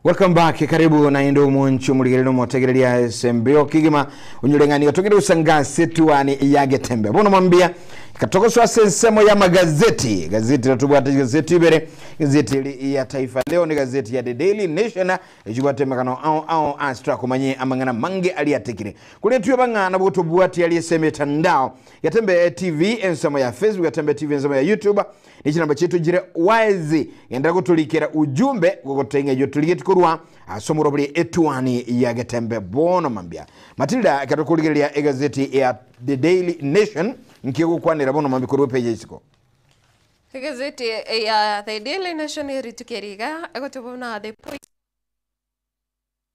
Welcome back karibu naende omonchi omorigereria omotegereria ase embeo kegima onyore ng'a nigo togende gosanga ase etuani ya getembe bono mwambia katogosoa ase ensemo ya magazeti gazeti ratobwate gazeti ibere gazeti eri ya Taifa Leo ne gazeti ya The Daily Nation echibwate emegano ao ao ase torakomanye amang'ana mange aria atekire koretwe bang'a nabwo tobwati aria ase emetandao Getembe TV ensemo ya Facebook Getembe TV ensemo ya YouTube Ne chinamba chiaito chire wazi. Genderera gotorikera ujumbe gogoteng'ia eyio torigeti korwa ase omorobori etuani ya Getembe bono mambia. Matilda ekero tokorigereria egazeti ya The Daily Nation nki egokwanera bono mambia korwa epeji ya isiko? Egazeti ya The Daily Nation rituko eri iga egoteba buna The Poison.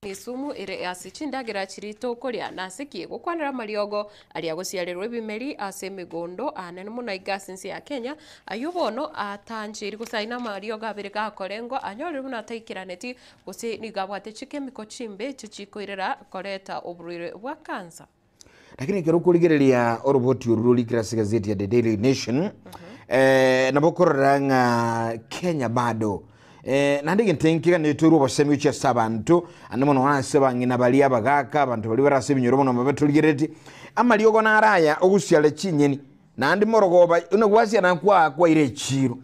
Nesumu ere ase chindagera chiria tokoria, nase ki gokwanera amariogo aria agosiarerwa ebimeri ase emegondo aanene mono aiga ase ense ya Kenya, ayio bono atancheiri gose aye namariogo abere gakorengwa anyorire buna ataikeraneti gose nigo abwate chikemiko chimbe echio chikoirera koreta oborwaire bwa cancer. Lakini ekero okorigereria oroboti oru rorikire ase egazeti ya The Daily Nation, eh, nabo okorora ng'a Kenya bado eh, naende egento nkeganetie orwe obosemi gochia ase abanto, ande mono ase abang'ina baria abagaka, abanto baria bare ase ebinyoro mono batorigereretie, amariogo naro aya ogusiara chinyeni, naende morogoba buna gwasiara kwa kwaira echiro.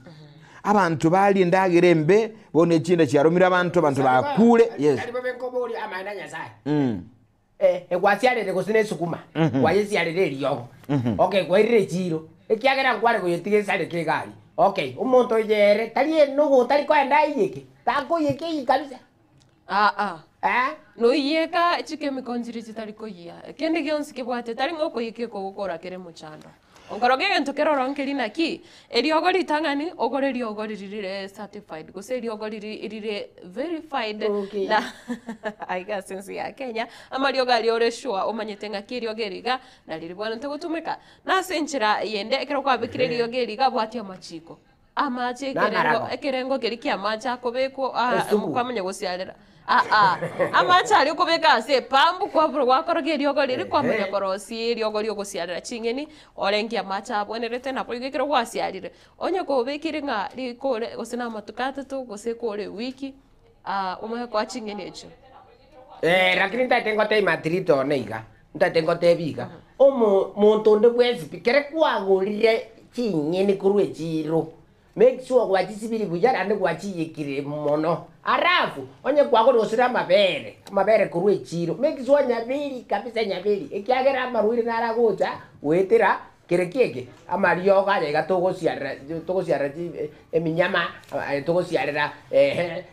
Abanto baria endagera embe, bono echinde chiaromire abanto, abanto bakure, yes. Tari bobe nkoboria amaene a Nyasae. Egwasiarire gose nesukuma, gwayesiarire eriogo, okay, kwairire echiiro, ekiagera nkware koyetiga esareke iga aria, okay, omonto oyo ere tari enogo tari koenda aiyeke, takoiyeka eyio kabisa. Aa, Eh? noiyeka chikemiko nchire chitari koyia, kende gionsi kebwate tari ng'a okoiyeka ekogokora kere mochando. Okoroka egento kere ororo nkeri naki, eriogo ritang'ani ogore eriogo riria rire certified gose eriogo riria rire verified Okay. na aiga ase ense ya Kenya, amariogo aria ore sure omanyete ng'aki eriogo eri iga nari ribwenerete gotumeka. Na ase enchera eyende ekero kwabekire eriogo eri iga bwatia amachiko. Amache ekerengo Namarago. ekerengo keria ki'amache akobekwa aa Esubu. kwamanya gosiarera aa amache aria okobeka ase epambu kwabora gwakoroga eriogo riria kwamanya Ehe. korosia eriogo riogosiarera ching'eni orenge amache abwenerete naboigo ekero gwasiarire onye kobekire ng'a rikore gose na amatuko atato gose ekore ewiki omanye koa ching'eni echio. Eh, lakini ntaete ngotebie Matrito one iga, ntaete ngotebie iga, omo monto onde bwensi pi, kere kwagorire chinyeni korwa echiiro, make sure gwachisibirie buya naende gwachiyekire mono. Alafu, onye kwagorire gose na amabere, amabere korwa echiiro, make sure nyaberi kabisa nyaberi, ekiagera amarwaire naro agocha goetera Kere ki eke? Amariogo aya iga togosiarera togosiarera chi eminyama, togosiarera ehe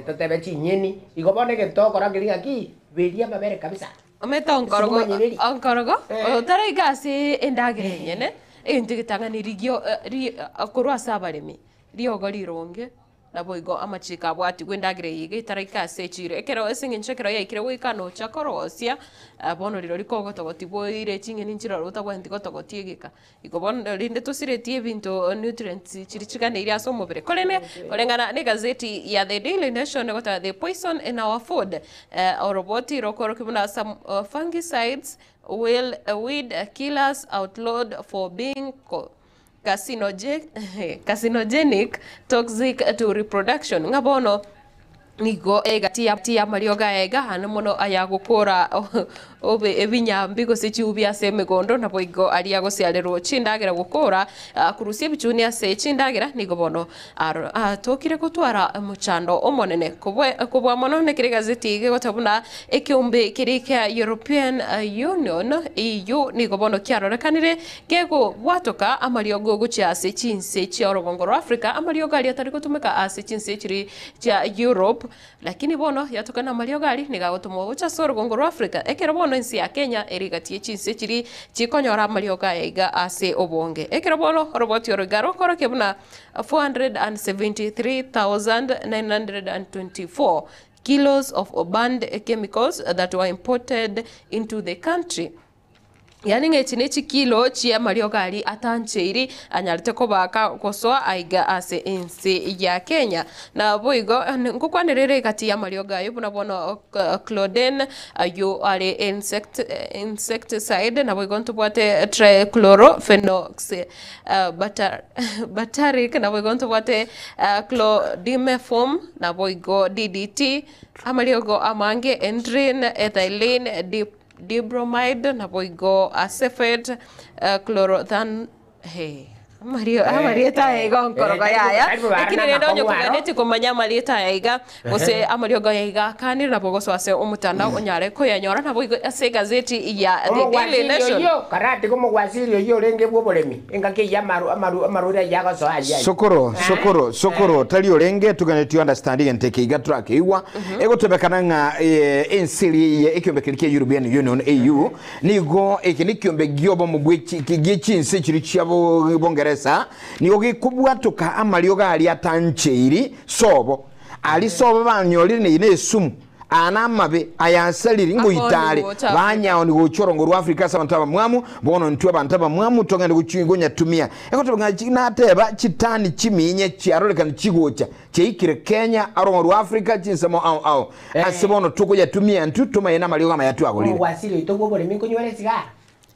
totebe chinyeni, igo bono egento togokora nkeri ng'aki, beria amabere kabisa. Omanyete onkorogo Esuguma nyeberi. onkorogo Eh. otaraika ase endagera enyene, egento egetang'ani rigio ri korwa ase abaremi, riogo rironge. Naboigo amachiko abwatigwe endagera eye iga etaraika ase echiiro. Ekero ase eng'encho ekero yaikire goika nocha korosia, bono rirorio kogotogotia boire ching'eni nchiroro otagwenereti gotogotia egeka. Igo bono rende tosiretie ebinto nutrients chiria chiganeirie ase omobere. Korende koreng'ana na egazeti ya The Daily Nation egoteba the poison in our food, oroboti rokorokia buna some fungicides will weed killers outlawed for being Carcinogenic, toxic to reproduction, ng'a bono nigo egati y'amariogo aya iga aane mono ayagokora obe ebinyambi gose chiubi ase emegondo, naboigo aria agosiarerwa chindagera gokora korusia ebichuni ase chindagera, nigo bono atokire gotwara omochando omonene. Kobua mono nekere egazeti gegoteba buna ekeombe keria kia European Union, EU, nigo bono kiarorekanire Kegobwatoka amariogo gochia ase chinse chia orogongo rwa Africa, amariogo aria atari gotumeka ase chinse chiria chia Europe, lakini bono yatoka namariogo aria nigo agotomwa gocha ase orogongo rwa Africa, ekero bono ense ya Kenya ere egati ye chinse chiria chikonyora amariogo aya iga ase obonge. Ekero bono oroboti oro iga rokorokia buna 473,924 kilos of banned chemicals that were imported into the country. Yaani ng'a echi ne chikilo chi'amariogo aria atancheiri anyarete kobaaka gosoa aiga ase ense ya Kenya. Naboigo ngokwanera ere egati y'amariogo ayio buna bono chlordane ayio are insect insecticide naboigo ntobwate trichlorophenoxy butyric naboigo ntobwate chlordimeform naboigo DDT amariogo amange endrin, ethylene, dip. Dibromide, naboigo acephate, chlorothan he amario amarieta aya igo nkorogo yaya lakini rende onye koganetie komanya amarieta aya iga gose amariogo aya iga akanire nabo ogosoa ase omotandao onyare koyanyora naboigo ase egazeti ya The Daily Omogwasiri Nation. oyio karatiga omogwasiri oyio orenge bw'oboremi, engaki eyio amaru amaru amarwaire ayio agosoa ayio ayio. Sokoro, sokoro, sokoro, tari orenge toganetie understand egento eke iga torakeigwa. Egotebekana ng'a ense eria ye ekiombe keria kia European Union, EU, nigo eke nekiombe gi'obomo bwe gie chinse chiria chia Bongeresa, nigo gekobwatoka amariogo aria atancheiri sobo, aria sobo banyorire neye nesumu, aya namabe, aya asariri, ngoita are, banyaoni gocha orongo rwa Africa ase abanto abamwamu, bono intwe abanto abamwamu togende gochi gonyatumia. Egotebekana ng'a nateba chitani chiminye chiarorekana chigocha. Chiaikire Kenya, oromo rwa Africa, chinsemo ao ao. Ase bono tokoyatumia intwe tomanye namariogo amaya twagorire. Omogwasiri oito bw'oboremi nkonywera esigara.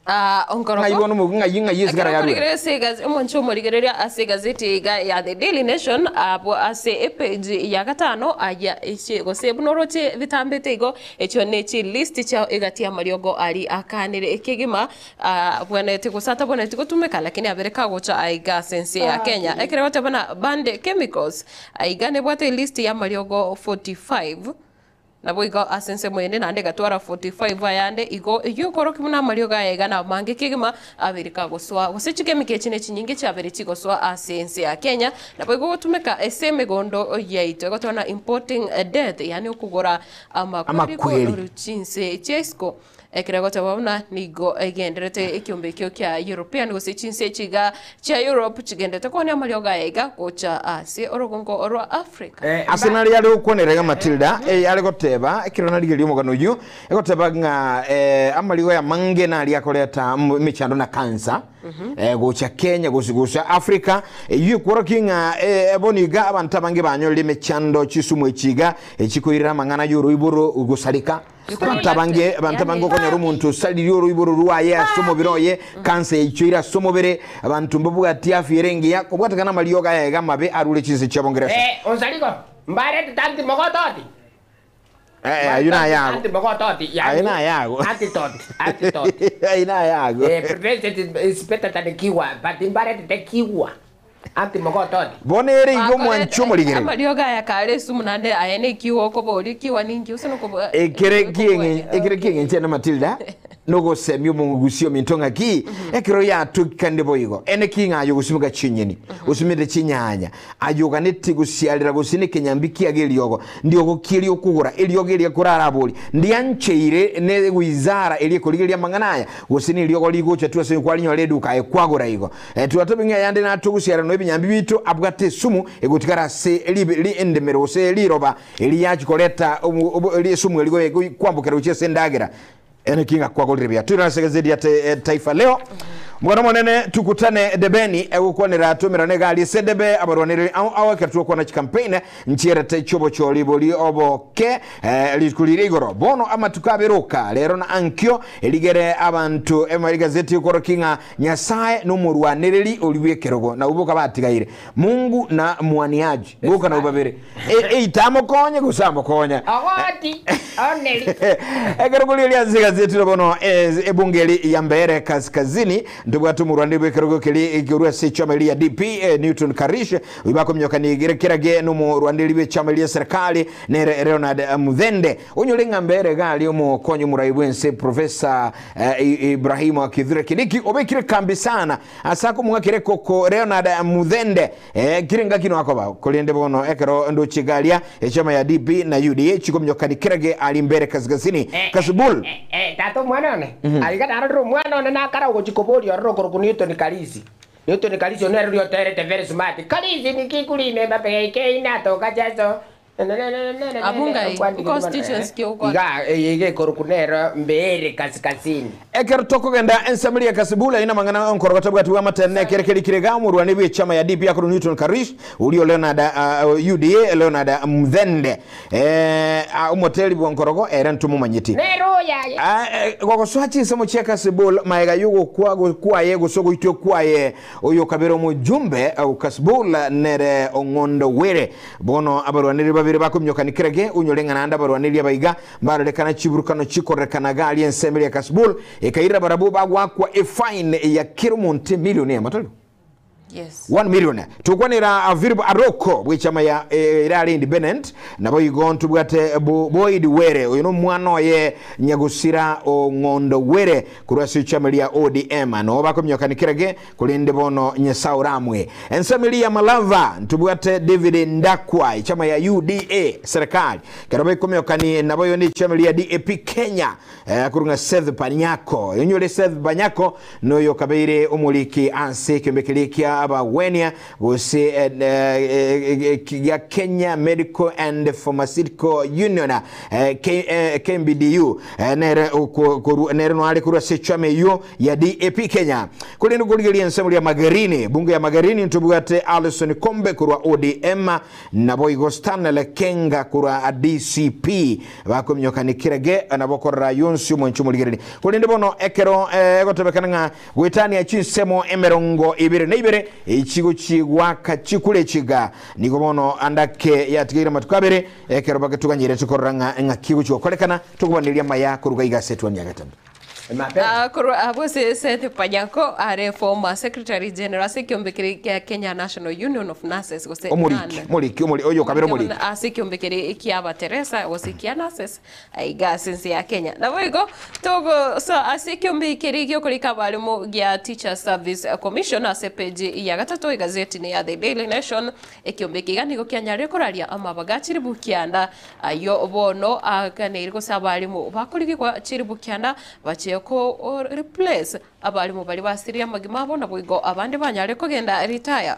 Ah, Ng'ai onkoroko. bono omogu ng'ai ng'ai esigara Ekero yarure? okorigereria ase egaze omonche omorigereria ase egazeti iga ya The Daily Nation abwo ase epage ya gatano aya echi gose buna oroche bitambete igo echio ne chilist chiao egati y'amariogo aria akanire ekegima Abwenereti gose atabwenereti gotumeka, lakini abere kagocha aiga ase ense ya Kenya. Ekero egoteba buna banned chemicals, aiga nebwate elist y'amariogo 45, naboigo ase ensemo ende naende egatwara 45 ayande, igo eyio ekorokia buna amariogo aya iga namange kegima abere kagosoa, gose chichemical echi nechinyinge chiabere chigosoa ase ense ya Kenya, naboigo gotumeka ase emegondo yaito. Egoteba buna importing death, yaani okogora amakweri Amakweri. korwa chinse chia isiko. Ekero egoteba buna nigo egenderete ekiombe ekio kia European gose chinse echi iga chia Europe chigenderete koonia amariogo aya iga gocha ase orogongo rwa Africa. Ase naria are gokwanera iga Matilda, eh, are goteba, ekero narigereria omogano oyio, egoteba ng'a eh, amarigo aya amange naria akoreta emechando na cancer, eh, gocha Kenya gose gocha Africa, eyio ekworokia ng'a eh, bono iga abanto abange banyorire emechando chisumu echi iga, echikoirera amang'ana y'oroiboro gosareka. Abanto abange, abanto abange okonyora omonto osaririe oroiboro rwaye ase omobere oye, kansa yaichoire ase omobere, abanto mbabwati afya ere engiya, kobwatekana amariogo aya iga amabe arure chinse chia Bongeresa. Eh, onsariko, mbarete anti mogototi. Eh, eh, ayio nayago. Anti mogototi, yani Aye nayago. Antidote, antidote. Aye nayago. Eh, prevention is better than cure, but mbarete cure. Anti mogototi. Bono ere iga omwanchi omorigereria. Amariogo aya kare esumu naende aye nekiwa okoboria ekiwa ninki gose nokobo Ekere kieng'e ekere kieng'encho ene Matilda nogosemia omogusi ominto ng'aki ekero yatokikande boigo ene ki ng'a aye ogosimeka chinyeni osimete chinyanya aye oganeti gosiarera gose nekenyambi kiago eriogo ndiogoki okogora eriogo eria korarabori ndiancheire ne wizara eria ekorigereria amang'ana aya gose neriogo rigocha tu ase kwarinyora eduka aye kwagora igo Twatobe ng'a ayande natogosiarera nonya ebinyambi biaito abwate esumu egotigara ase endemero gose riroba eri yachi koreta esumu eri kwambokera gochia ase endagera. Ere ki ng'a kwagorire buya. Toirane ase egazeti ya Taifa Leo. Omogano omonene tukutane debeni egokwanera tomerane egari ase edebe abarwanereri ao ao ekero togokwana chicampaign nchierete chiobochori bori oboke rituko riria igoro bono amatuko abere oka rero na ankio erigere abanto egazeti ekorokia ng'a Nyasae nomorwanereri oria bw'ekerogo, nabwo boka batigaire. Mungu na mwaniaji, boka nabwo babere. E, eita amokonye gose amokonya. Ogoti, oneri. Ekerogo riria ase egazeti ero bono ebunge eri ya Mbeere Kaskazini ntobwate omorwaneri bw'ekerogo keria korwa ase echama eria ya DP Newton Karish oyio bakominyokania igere kerage nomorwaneri bw'echama eria ya serikali nere Leonard Muthende. Onyore ng'a Mbeere iga aria omokonyi omorai bw'ense Professor Ibrahimu Kithure Kindiki obekire kambi sana ase akomong'akera ekoko Leonard Muthende kire ngaki noakoba korende bono ekero ndoche garia echama ya DP na UDA chikominyokani kerage ari mbere kaskazini Kasibul. Tata omwana one, aiga narorire omwana one nakara ogochia koboria ororo okorokwa Newton Karisi. Newton Karisi oyio nere oria oterete very smart, Karisi niki kurina emapega eke inatoka Jeso. Abwo ngai, constituency ki ogokwana? Iga eye iga ekoroku nero Mbeere Kasikasini. Ekero tokogenda ensemo eria ya Kasibula, ayio namang'ana onkorogo tabwati bw'amatene, ekere kerikire iga, omorwani bw'echama ya DP akorwa Newton Karish, oria o Leonard UDA, Leonard Mthende, omoteri bw'onkorogo ere ntomomanyeti. Nere oyo aye. Gogosoa chinsemo chia Kasibul maega y'ogokwa kwaye gose ogoitwa kwaye, oyo okabera omojumbe o Kasibul nere Ong'ondo Were. Bono abarwanereri babere bakominyokania kerage, onyore ng'a naende abarwanereri abaiga mbarorekana chiburukano chikorerekana iga aria ensemo eria Kasibul, ekairera barabwo bagoakwa efine ya kera omonto emilioni eyemo, tari bo? Yes. 1 million. Tokwanera Philip Aroko bw'echama ya erare Independent, naboigo ntobwate Boyd Were, oyo nomwana oye Nyagusira Ong'ondo Were korwa ase echama ria ODM, noo bakominyokania kerage, korende bono Nyasae oramwe. Ensemo eria ya Malava ntobwate David Ndakwa echama ya UDA serikali, kero bakominyokani naboigo nechama ria DAP Kenya korwa ng'a Seth Panyako. Onyore Seth Panyako Noyo okabeire omoriki ase ekeombe keria kia abagwenia, gose gia Kenya Medical and Pharmaceutical Union, KMPDU, nere nere noare korwa ase echama eyio ya DAP Kenya. Korende korigereria ensemo ria Magarini, bunge ya Magarini ntobwate Alison Kombe korwa ODM, Naboigo Stanley Kenga korwa DCP bakominyokania kerage nabo korora yonsi omwancho omorigereria. Korende bono ekero egotebekana ng'a goetania chinsemo emerongo ebere na ibere echigochi goaka chikure chiga, nigo bono andake yatigaire amatuko abere ekero bagetoganyerete korora ng'a ng'aki egochi gokorekana tokobaneria amaya koruga iga ase etuoni ya Getembe. Ah, korwa abwo ase Seth Panyako are former secretary general ase ekiombe kere kia Kenya National Union of Nurses gose Omoriki, NAN. omoriki, omori, oyo okabere omoriki. Ase ekiombe kere kia abateresa gose kia nurses aiga ase ense ya Kenya. Naboigo togosoa ase ekiombe kere giokorika abarimu gia Teacher Service Commission ase page ya gatato egazeti ya The Daily Nation. Ekiombe eke iga nigo kianyarire koraria amabaga chilifu kianda Ayio bono aganeiri gose abalimu bakorigigwa chilifu kianda bachie ko replace abalimu baria basiririe amagima abo naboigo abande banyare kogenda retire.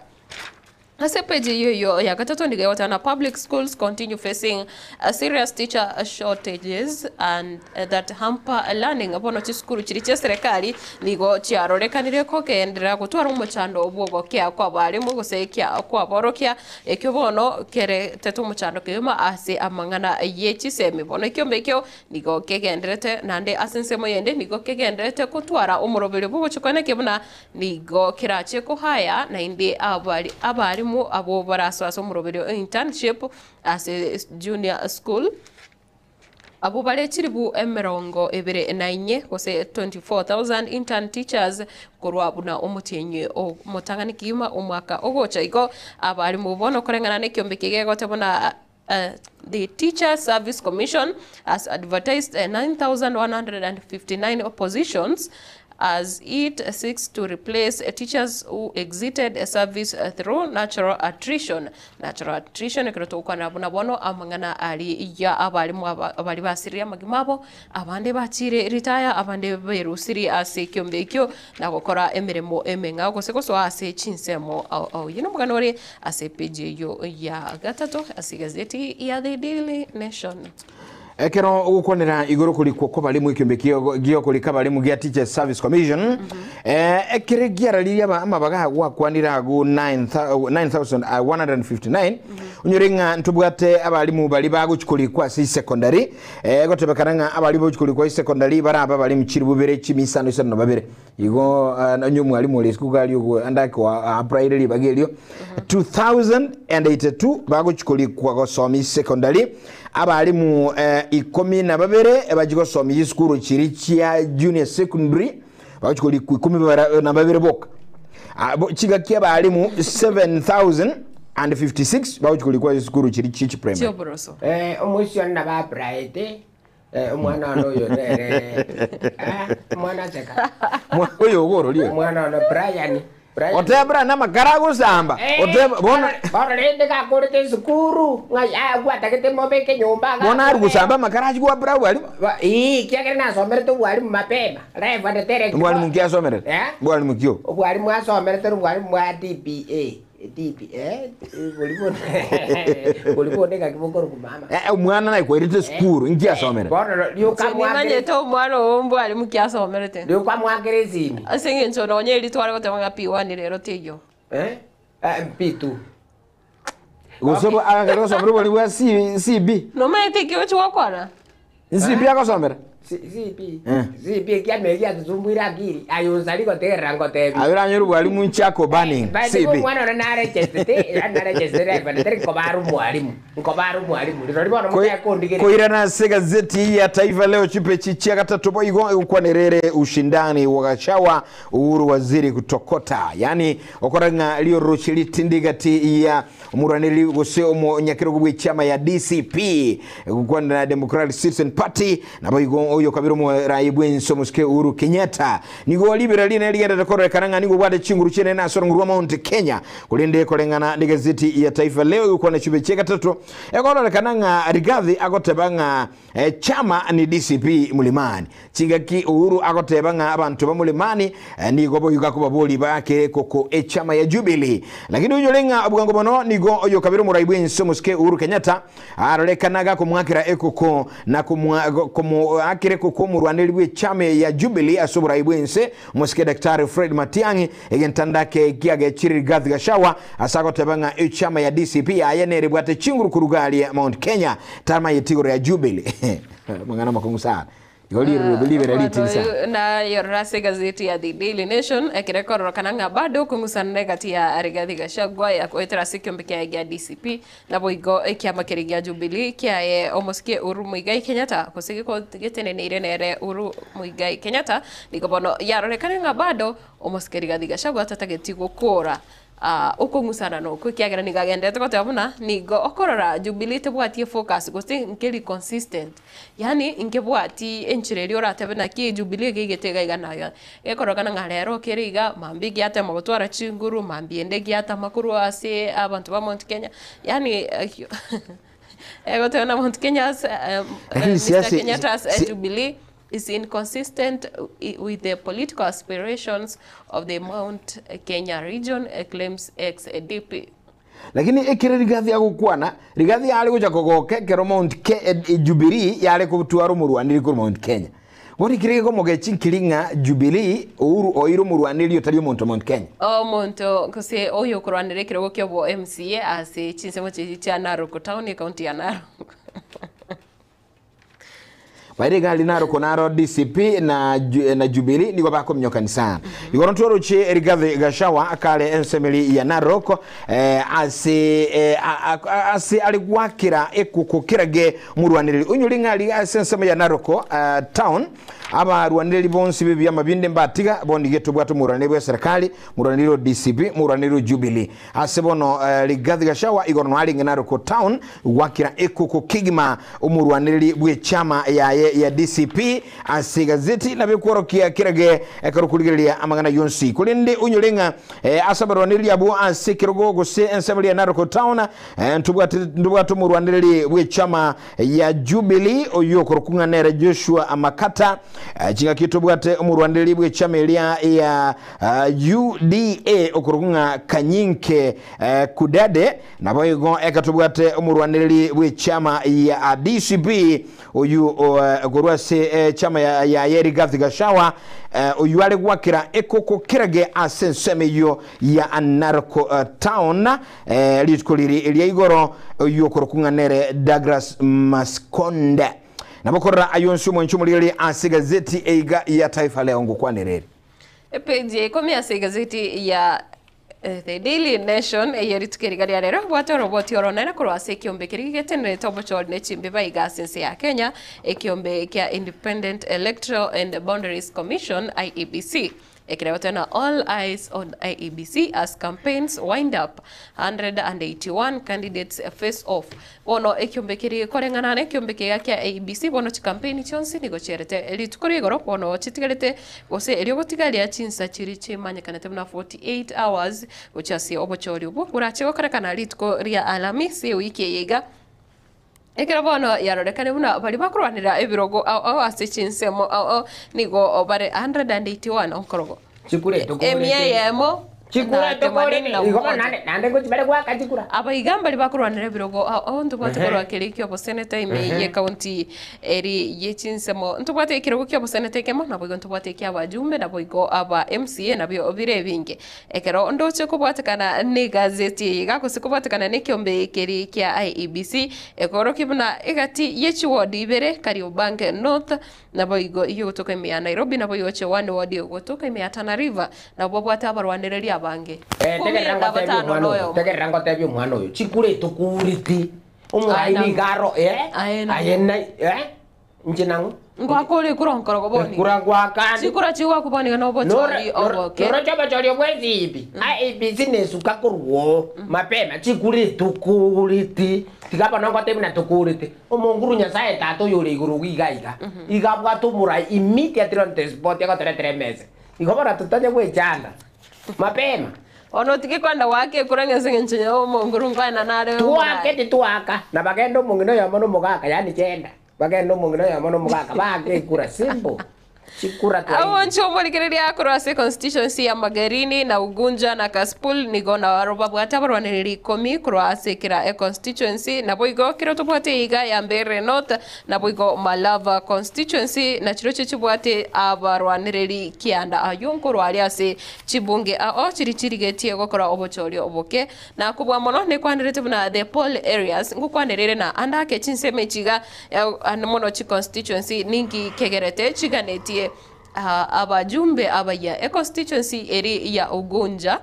Ase page eyio eyio ya gatato nigo egoteba public schools continue facing serious teacher shortages and that hamper learning bono chisukuru chiria chia serikali nigo chiarorekanire kogenderera gotwara omochando bw'ogokea kwa abalimu gose ekia kwaborokia Ekio bono keretete omochando kegima ase amang'ana ye chisemi. Bono ekiombe ekio nigo kegendererete, naende ase ensemo yende nigo kegendererete kotwara omoroberio bw'ogochia koenekia buna nigo kerache kohaya naende abari abarimu abwo barasoe ase omoroberio o internship ase junior school. Abwo bare chilifu emerongo ebere na inye, gose 24,000 intern teachers, korwa buna omotienyi omotang'ani kegima omwaka ogocha. Igo abarimu bono koreng'ana nekiombe eke gegoteba buna the Teacher Service Commission has advertised 9,159 positions as it seeks to replace teachers who exited service through natural attrition. Natural attrition ekero togokwanera buna bono amang'ana aria abarimu aba baria basiririe amagima abo, abande bachire retire, abande berusirie ase ekiombe ekio na gokora emeremo emeng'ao gose gosoa ase chinsemo ao ao. Oyio nomogano ore ase epage eyio ya gatato ase egazeti ya The Daily Nation. Ekero ogokwanera igoro korikwa kw'abarimu ekiombe giokorika abarimu gia Teachers Service Commission, ekere giararirie amabaga agwakwanire agwo 9159 onyore ng'a ntobwate abarimu baria bagochi korikwa ase secondary, egotebekana ng'a abarimu bagochi korikwa ase secondary barabe abarimu chilifu bibere chimia isano isano na babere. Igo onye omwalimu ore isiko iga aria ogo ande akoa applyre ribaga erio 2082 bagochi korikwa gosomia secondary abarimu ikomi na babere bachi gosomia chisukuru chiria chia junior secondary bagochi korikwa ikomi na babere boka. Chingaki abarimu 7056 bagochi korikwa ase chisukuru chiria chia chiprimary. Chioboroso. Omoisia one nabo applyete Omwana one oyo nere omwana aseka. Oyo ogororia oyo. Omwana one Brian. Brian. Oteba Brian amakara agosamba. Oteba bono Bono rende gakorete esukuru ng'ai agwo atagete mobeke nyomba iga. Bono aria gosamba amakara achie kwa Brian obwarimu. Ii ekiagera nasomerete obwarimu mapema. Rev and Derek. Obwarimu nki asomerete? Eh? Obwarimu ki obo? Obwarimu asomerete obwarimu bwa DPA. DP eh bori bono bori bono ng'aki bokorokwa mama. Eh, omwana naye kwairete esukuru, inki asomera? Bono rioka Inche mwakere nimanyete omwana oo mbware moki asomerete. rioka mwakere esimi. Ase eng'encho nonye eri tware goteba ng'a P1 rero teiyo. Eh? Eh, P2. Gose Okay. agakare gosomera obori bwa C- CB. Nomanyete eki ochi gokwana? CB agosomera? CB. Eh. CB ekiama eria giatusumbuire akiri aye osari gotegerera ngotebi. Aye oranyore obwarimu nchako burning By the way, CB. omwana one narechestete, yaani narechestete driver, tari nkobara omwalimu, nkobara omwalimu, rirorio bono Koi- mochake kondigereria. Koirana ase gazeti ya Taifa Leo chipechi chia gatato boigo egokwanerere ushindani wa Gachagua Uhuru waziri kutokota yani okora ng'a rioroche ritindi gati ya Omorwaneri gose omonyakerogo bw'echiama ya DCP, gokwanera Democratic Citizen Party, naboigo oyo kabere omorai bw'ense omosike Uhuru Kenyatta. Nigo ribera rinene rigenderete kororekana ng'a nigo obwate chinguru chinene ase orong'u rwa Mount Kenya. Korende koreng'ana negazeti ya Taifa Leo egokwana chibe chia gatato, ekororekana ng'a Rigathi agoteba ng'a Chama ni DCP Mlimani. Chingaki Uhuru agoteba ng'a abanto ba Mlimani nigo boigo akobabori bake koko echama ya Jubilee. Lakini onyore ng'a obwango mono nigo oyokabere omorai bw'ense omosike Uhuru Kenyatta arorekana gakomwakera ekoko na komoakera ekoko omorwaneri bw'echama ya Jubilee ase oborai bw'ense omosike Daktari Fred Matiang'i egentanda ake kiagechire Rigathi Gachagua ase agoteba ng'a echama ya DCP yaye nere ebwate chinguru koruga aria Mount Kenya Tamayeti igoro ya Jubili. Amang'ana amakong'u sana. Igo rirube ribera ritini sana. Nayorora ase egazeti ya The Daily Nation ekero ekororokana ng'a bado okong'usanana egati ya Rigathi Gachagua ya goetera ase ekiombe kiaye gia DCP naboigo ekiama keria gia Jubilee kiaye omosike Uhuru Muigai Kenyatta gose geteneneire nere Uhuru Muigai Kenyatta nigo bono yarorekane ng'a bado omosike Rigathi Gachagua tatageti gokora Okong'usana nokwo, ekiagera nigo agenderete goteba buna nigo okorora Jubilee tebwati efocus gose nkeri consistent, yaani nkebwati enchera eria oratebe naki Jubilee iga igete iga iga na iga. Gekorokana ng'a rero kere iga, mambia giatema gotwara chinguru, mambia ende giatama korwa ase abanto ba Mount Kenya, yaani egoteba na Mount Kenya ase Lakini Mister siasa Kenyatta's si, Jubilee is inconsistent with the political aspirations of the Mount Kenya region, claims ex-DP. Lakini ekero Rigathi agokwana, Rigathi yare gocha kogoka ekero Mount Ke, eh, Jubilee yare gotwara omorwaneri korwa Mount Kenya. Bono ekero gekomogechi nkeri ng'a Jubilee Uhuru oire omorwaneri otari omonto Mount Kenya. Omonto gose oyokorwanera ekerogo ki'obo MCA ase chinsemo chiria chia Narok Town, ekaunti ya Narok. Baire egari narokwo naro DCP na, Ju- na Jubilee nigo bakominyokani sana. Igoro ntwaroche Rigathi Gachagua akare ensemeri ya Narok eh, ase eh, a- a- a- ase are gwakera ekuku kerage omorwanereri onyore ng'a ari ase ensemo ya Narok eh, town abarwanereri bonsi b'ebiama binde mbatiga bono iga tobwate omorwanereri bwa eserekari morwanereri o DCP morwanereri o Jubilee ase bono eh, Rigathi Gachagua igoro noarenge Narok town Gwakera ekoko kegima omorwanereri bw'echama yaye ya DCP ase egazeti nabo ekworokia kerage ekero okorigereria amang'ana yonsi. Korende onyore ng'a ase abarwanereri abwo ase ekerogo gose ensemo eria ya Narok Town ntobwate ntobwate omorwanereri bw'echama ya Jubilee oyio okorokwa ng'a nere Joshua Makata chingaki tobwate omorwanereri bw'echama eria ya UDA okorokwa ng'a Kanyinke Kudade Naboigo eka tobwate omorwanereri bw'echama ya DCP oyu korwa ase echama yaye Rigathi Gachagua oyu are gwakera ekoko kerage ase ensemo eyio ya Narok Town rituko riri ria igoro oyu okorokwa ng'a nere Douglas Maskonde. Nabo korora ayio onsi omonche omorigereria ase egazeti eiga ya Taifa Leo ngokwanere ere. Epeji ya ikomi ase egazeti ya The Daily Nation eye rituko eriga ria rero ebwate oroboti oronene korwa ase ekiombe keria getenerete obochori ne chimbiba iga ase ense ya Kenya, ekiombe kia Independent Electoral and Boundaries Commission, IEBC. Ekerebete na All Eyes on IEBC as Campaigns Wind Up, 181 Candidates Face Off. Bono ekiombe keria koreng'ana nekiombe kiga kia IEBC bono chikampeini chionsi nigo chierete rituko ria igoro bono chitigarete gose erio gotigaria chinsa chiria chimanyekanete buna 48 hours gochia ase obochori obwo borache gokorekana rituko ria Alamisi ewiki eye iga. Ekero bono yarorekane buna baria bakorwanera ebirogo ao ao ase chinsemo ao ao nigo bare 181 okorogo Chikure emia tokoborete. eyemo. Chikura Na tokorire themanini na igo bono umoja. naende naende ngochi bare goaka chikura. Abaiga mbari bakorwanera ebirogo ao ntobwate Ehe. korwa kere kia oboseneta ime ye county eri ye chinsemo ntobwate ekerogo kia oboseneta ekemo naboigo ntobwate ekia abajumbe naboigo aba MCA nabio bire ebinge. Ekero ndoche kobwatekana na egazeti eye iga gose kobwatekana na ekiombe keria kia IEBC ekorokia buna egati ye chiward ibere Kariobangi North Naboigo eyio egotoka ime ya Nairobi, naboigo Chewani ward egotoka ime ya Tana River, nabwo babwate abarwanereria abange. Eh, Ikomi tegerera na ngotebie batano omwana na oyo, oyomo. tegerera ngotebie omwana oyo, chikura etokureti, omorai Aye nang'o. nigo aro eh, Aye nang'o. aye na eh, inche nang'o? Ngoaka ore ekura onkorogo boni. Ekura ngoaka ande. Chikura chigwakwa boni iga nobochori oboke. Noroche obochori obwa esibi, IEBC nesuka korwa oo, mapema, chikura etokureti, tiga bono ngotebie buna tokureti. Omonguru Nyasae Tata oyore igoro iga iga, iga abwate omorai immediately on the spot agotoretera emesa. Igo bono totanye gwechanda mapema. Bono otige kwenda goaka ekura ng'a ase eng'encho ya omonguru nkoena nare Toake omorai. titoaka, na bagende omong'ina oyomo na omogaka, yaani gender, bagende omong'ina oyomo na omogaka baake ekura simple. Chikura twaigure. Amonche omorigereria korwa ase constituency ya Magarini na Ugunja na Kasipul nigo naro babwate abarwanereri ikomi korwa ase kera econstituency naboigo kero tobwate iga ya Mbeere North naboigo Malava constituency na chirochio chibwate abarwanereri kianda ayio nkorwa aria ase chibunge ao chiri chirigetie gokora obochoria oboke na kobua mono nekwanerete buna the poll areas ngokwanerere na ande ake chinsemo echi iga Ande mono chiconstituency ninki kegerete chiganetie abajumbe abayia. Econstituency eri ya Ugunja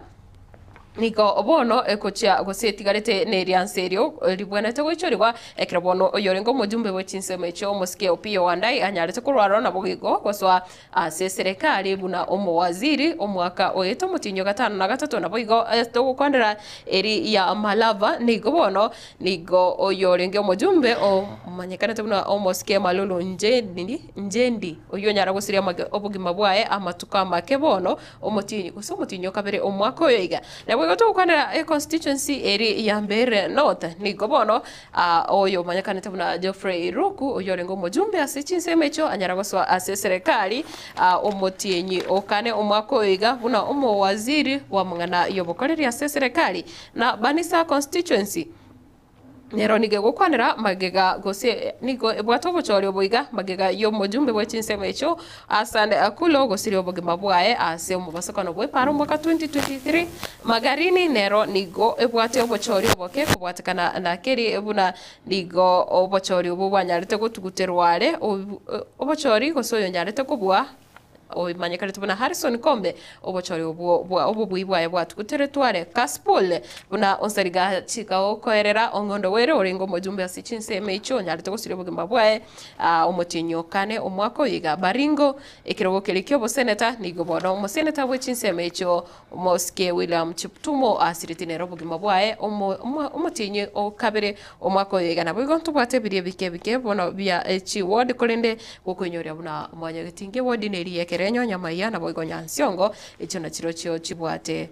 nigo bono ekochia gose etigarete neriansa erio ribwenerete goichorigwa ekero bono oyorenge omojumbe bwe chinsemo echio omosike Opiyo Wandayi anyarete korwara naboigo gosoa Ase eserekari buna omowaziri omwaka oete omotienyi o gatano na gatato naboigo togokwanera eri ya Malava nigo bono nigo oyorenge omojumbe omanyekanete buna omosike Malulu Njendi Njendi oyio onyara gosiria obogima bwaye amatuko amake bono omotienyi gose omotienyi o kabere omwaka oyo iga. Naboigo togokwanera econstituency eri ya Mbeere North nigo bono Oyo omanyekanete buna Geoffrey Ruku, oyio orenge omojumbe ase chinsemo echio, anyara gosoa ase eserekari omotienyi o kane omwaka oyo iga buna omowaziri bw'amang'ana y'obokoreri ase eserekari na Banisa constituency. Nero nigo egokwanera magega gose nigo ebwate obochori obo iga magega y'omojumbe bwe chinsemo echio Hassan Akulo gosiria obogima bwaye ase omobasokano bw'epaara omwaka 2023. Magarini nero nigo ebwate obochori oboke kobwatekana na keri buna nigo obochori obwo bwanyarete gotuguterwa are obochori gose oyonyarete kobua oimanyekanete buna Harrison Kombe obochori obwo bwa obobui bwaye bwatuguteretwe are Kasipul buna Onsariga chikaokoerera Ong'ondo Were orenge omojumbe ase chinsemo echio onyarete gosiria obogima bwaye Omotienyi o kane omwaka oyo iga Baringo, ekerogo keria ki'oboseneta, nigo bono omoseneta bwe chinsemo echio Omosike William Cheptumo asireti nere obogima bwaye omotienyi o kabere omwaka oyo iga. Naboigo ntobwate ebiria ebike ebike bono bia chiward korende gokoinyoria buna mwanyagetinge eward neri y'Ekerenyo, Nyamaiya naboigo Nyansiongo echio nachirochio chibwate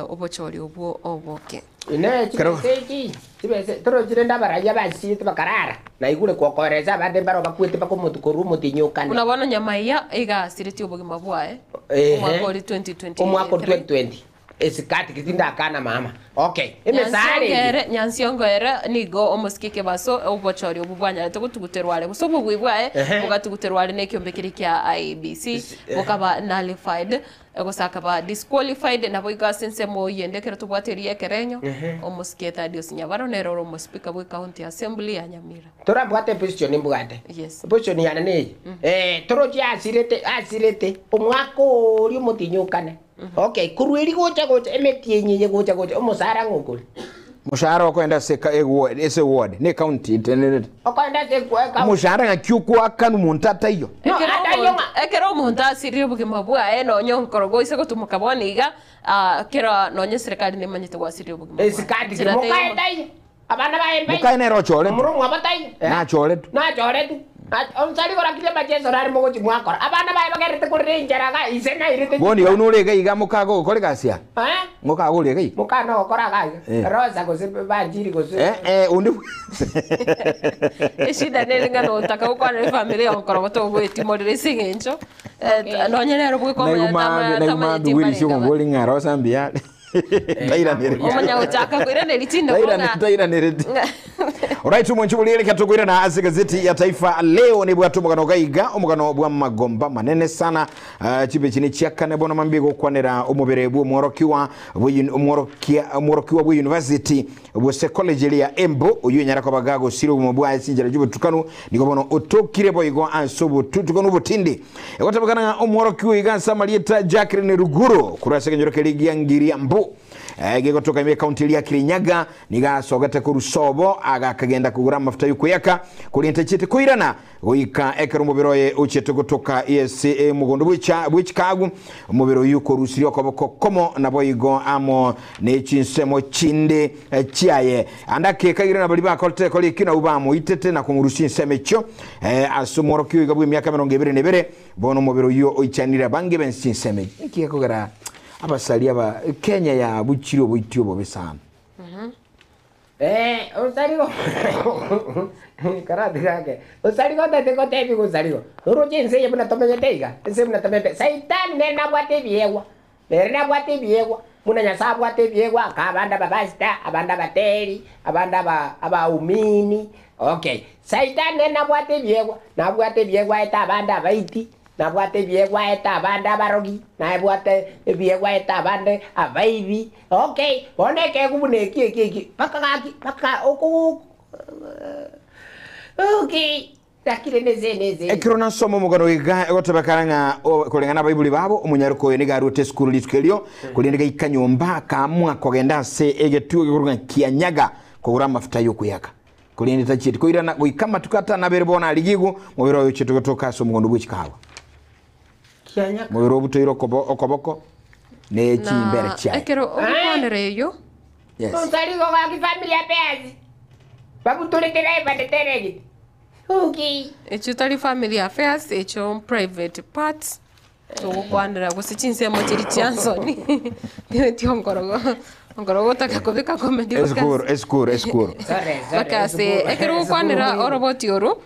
obochori obwo oboke. Inee, chibesa echi, chibesa torochi rende abarayia basiete bakarara? Naigure gokoeresa abande mbaro bakwete bakomotu korwa omotienyi o kane. Buna bono Nyamaiya iga asiretie obogima bwaye Ehe. omwaka ori 2023. Omwaka o 2020 esikati gete ndakana mama. Okay, emesara eye. Nyansiongo ere, Nyansiongo ere nigo omosike ekebaso obochori obwo bwanyarete gotuguterwa are gose obobui bwaye Ehe. bogatuguterwa are nekiombe keria kia IEBC bokaba nullified. Gose akaba disqualified, naboigo ase ensemo eyende ekero tobwate eria y'ekerenyo, omosike Thaddeus Nyabaro nere ore omospeaker bwe county assembly ya Nyamira. Torabwate eposition mbwate. Yes. Eposition yane neye. Eh, toroche asirete, asirete, omwaka oria omotienyi okane. Okay, korwa eria gocha gocha, emetienyi eye gocha gocha, omosara ng'o okore? Moshahara okoenda ase eka- eward, ase eward, ne ecounty etenerete. Okoenda ase ekwa- ecounty. Omoshahara ng'aki okoakanwa monto ataiyo. No, Ekero ataiyo omonto- ng'a- ekero omonto asirire obogima bwaye nonya onkoro goise gotumoka bono iga, ah, kera nonya eserekari nemanyete gwasirire obogima bwaye. Esikati Nchera teiyo mokae taiyo. Abana baye mbaiyo. Mokae nere ochoretwe. Omoromwa taiyo. Nachoretwe. Nachoretwe. Onsari gorakire amacheso nare mogochia mwakora. Abana baye bagerete korera enchara iga, ise nairete Bono iga buna ore iga iga mokaga ogokora egasi aa? Eh? Mokaga ore iga iga? Mokana ogokora iga iga. Eh. Rosa gose Banjiri gose. Eh, eh, onde bwensi. Eshida nere ng'a notaka gokwanera efamiri yago korwa togoetimorera ase eng'encho eh, nonye nere bweka omonyene Naiguma naiguma tamanyeti mbigwe mbarenge omombori ng'a Rosa mbuya are. Tairaneri. Omanya gochaka koiraneria chinde Tairane- Tairanерeti. Alright, omwanchi bori reka tokoirana ase gazeti ya Taifa Leo nibwate omogano gaiga omogano bwa magomba manene sana. Uh, chibechi ne chiakane bono mambia gokwanera omobere bwa omworokiwa bwa uni- omworokia omworokiwa bwa university bwose college eri ya Embu oyu enyara koba gagosira obogima bwaye chinchera chi'obotukanu nigo bono otokire boigo ase obotutukanu obotindi. Egotabekana ng'a omworokiwa iga ase amarieta Jacqueline Ruguru korwa ase ekenyoro keria gia Ngiriambu eh, gegotoka ime ekaunti eria ya Kirinyaga nigo asogete korwa sobo agakagenda kogora amafuta y'okweyaka korende tachiete koirana Goika ekero omobere oye ochiete gotoka ase omogondo bwe chikagu, omobere oyio okorusirie okoboko komo, naboigo amo ne chinsemo chinde chiaye. Ande akekagira na baria bakorete ekora ekio nabwo bamoitete na komorusia ensemo echio ase omworokia oiga bw'emiaka emerongo ebere na ebere. Bono omobere oyio oichanire abange b'ense chinsemo echi. Naki gekogera abasaria aba Kenya yabuchire oboiti obobe sana. Eh, osarigo karatiga ake, osarigo otete gotebigwa osarigo, oroche ense eye buna tomenyete iga, ense buna tomenyete, saitani nere nabwate ebiegwa, nere nabwate ebiegwa, buna Nyasae abwate ebiegwa, aka abande abapastor, abande abateri, abande aba abaumini, okay. Saitani nere nabwate ebiegwa, nabwate ebiegwa aete abande abaiti, Nabwate ebiegwa aete abande abarogi, nabwate ebiegwa aete abande abaibi, okay, bono ekeegwa buna eki eki eki, mpaka gaki, mpaka oko okay, lakini nese nese. Ekero nasoma omogano iga egotebekana ng'a o- koreng'ana abaibori babo omonyaroka oyo nigo aruete esukuru rituko erio korende gaika nyomba akaamua kogenda ase egetuo gekorwa ng'a Kianyaga kogora amafuta y'okweyaka. Korende tachieti koirana goika amatuko atanabere bono arigigwe, omobere oye ochiete gotoka ase omogondo bwe chikawa. Omobere obutoire okoboko ne chimbere Na chiaye. ekero ogokwanera eyio. Yes. Onsarigo gaki family affairs babutorete live and direct okay. Echio tari family affairs, echio private parts. Togokwanera gose chinsemo chiria chia nsoni tionkorogo onkorogo otake kobeka comedy mpaka Esukuru, esukuru, esukuru. Sorry, sorry, mpaka ase esukuru. ekero ogokwanera Esukuru. oroboti oro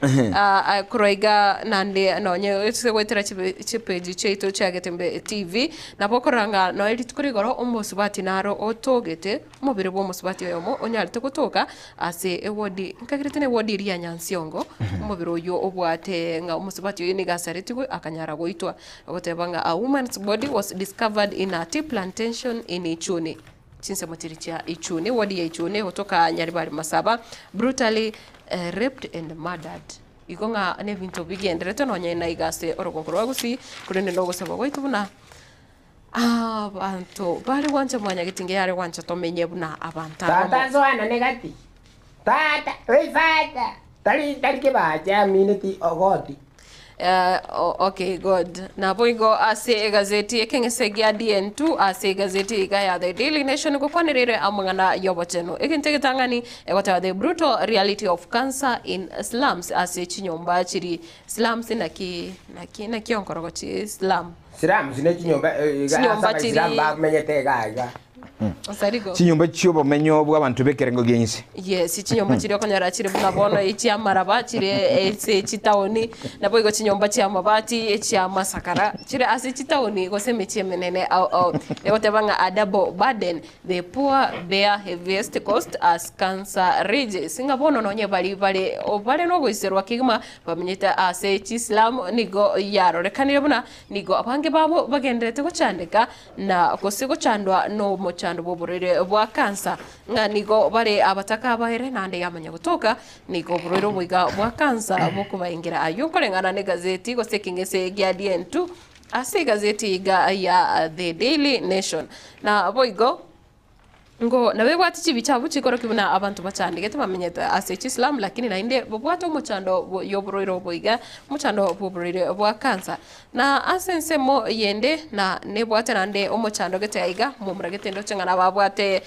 korwa iga naende nonye ase goetera chibe chipeji chiaito chia Getembe TV, nabo okorora ng'a noe rituko rigoro omosubati naro otogete, omobere bwa omosubati oyomo onyarete gotoka ase ewodi, nkagerete na ewodi eria ya Nyansiongo, omobere oyio obwate ng'a omosubati oyio nigo asaretigwe akanyara goitwa, ogoteba ng'a a woman's body was discovered in a tea plantation in Ichuni, chinsemo chiria chia Ichuni, ewodi ya Ichuni gotoka Nyaribari Masaba, brutally raped and murdered. Igo ng'a nebinto bigenderete nonye naiga ase orogongo rwa Gusii, korende nogosaba gwaito buna. Abanto bare gwancha mwanyagetinga yare gwancha tomenye buna abanto Tata abamo. nsoanane gati, tata, oi father, tari tari kebacha amineti ogoti. Eh, o- okay good naboigo ase egazeti ekeng'ese gia DN2 ase egazeti iga ya The Daily Nation gokwanerere amang'ana y'obochenu egento egetang'ani egoteba the brutal reality of cancer in slums ase chinyomba chiri slums naki naki naki onkorogo chi slum Slums ne chinyomba iga ase Chinyomba abaisilamu chiri- bamenyete iga iga. Osarigo. Chinyomba chi'obomenyo bw'abanto b'ekerengo gi'ense. Yes, chinyomba chiria okonyora chire buna bono echi'amaraba chire ase chitaoni, naboigo chinyomba chi'amabati, echi'amasakara, chire ase chitaoni gose emechie emenene ao ao. Egoteba ng'a a double burden, the poor bear heaviest cost as cancer rages. Ng'a bono nonye baria bare bare nogoiserwa kegima Bamenyete ase Chiislamu nigo yarorekanire buna nigo abange babo bagendererete gochandeka na gose gochandwa nomochando bw'oborwaire bwa kansa, ng'a nigo bare abataka abaere naende yamanya gotoka nigo oborwaire oboiga bwa kansa bokobaengera. Ayio nkoreng'ana negazeti gose ekeng'ese gia DN2 ase egazeti iga ya The Daily Nation. Naboigo. Ngo nabo ebwate chibicha abwo chikorokia buna abanto bachandegete bamenyete ase chislamu lakini naende babwate omochando y'oborwaire obo iga, omochando bw'oborwaire bwa cancer. Na ase ensemo yende na nebwate naende omochando gete aiga, momura gete ndoche ng'a nababwate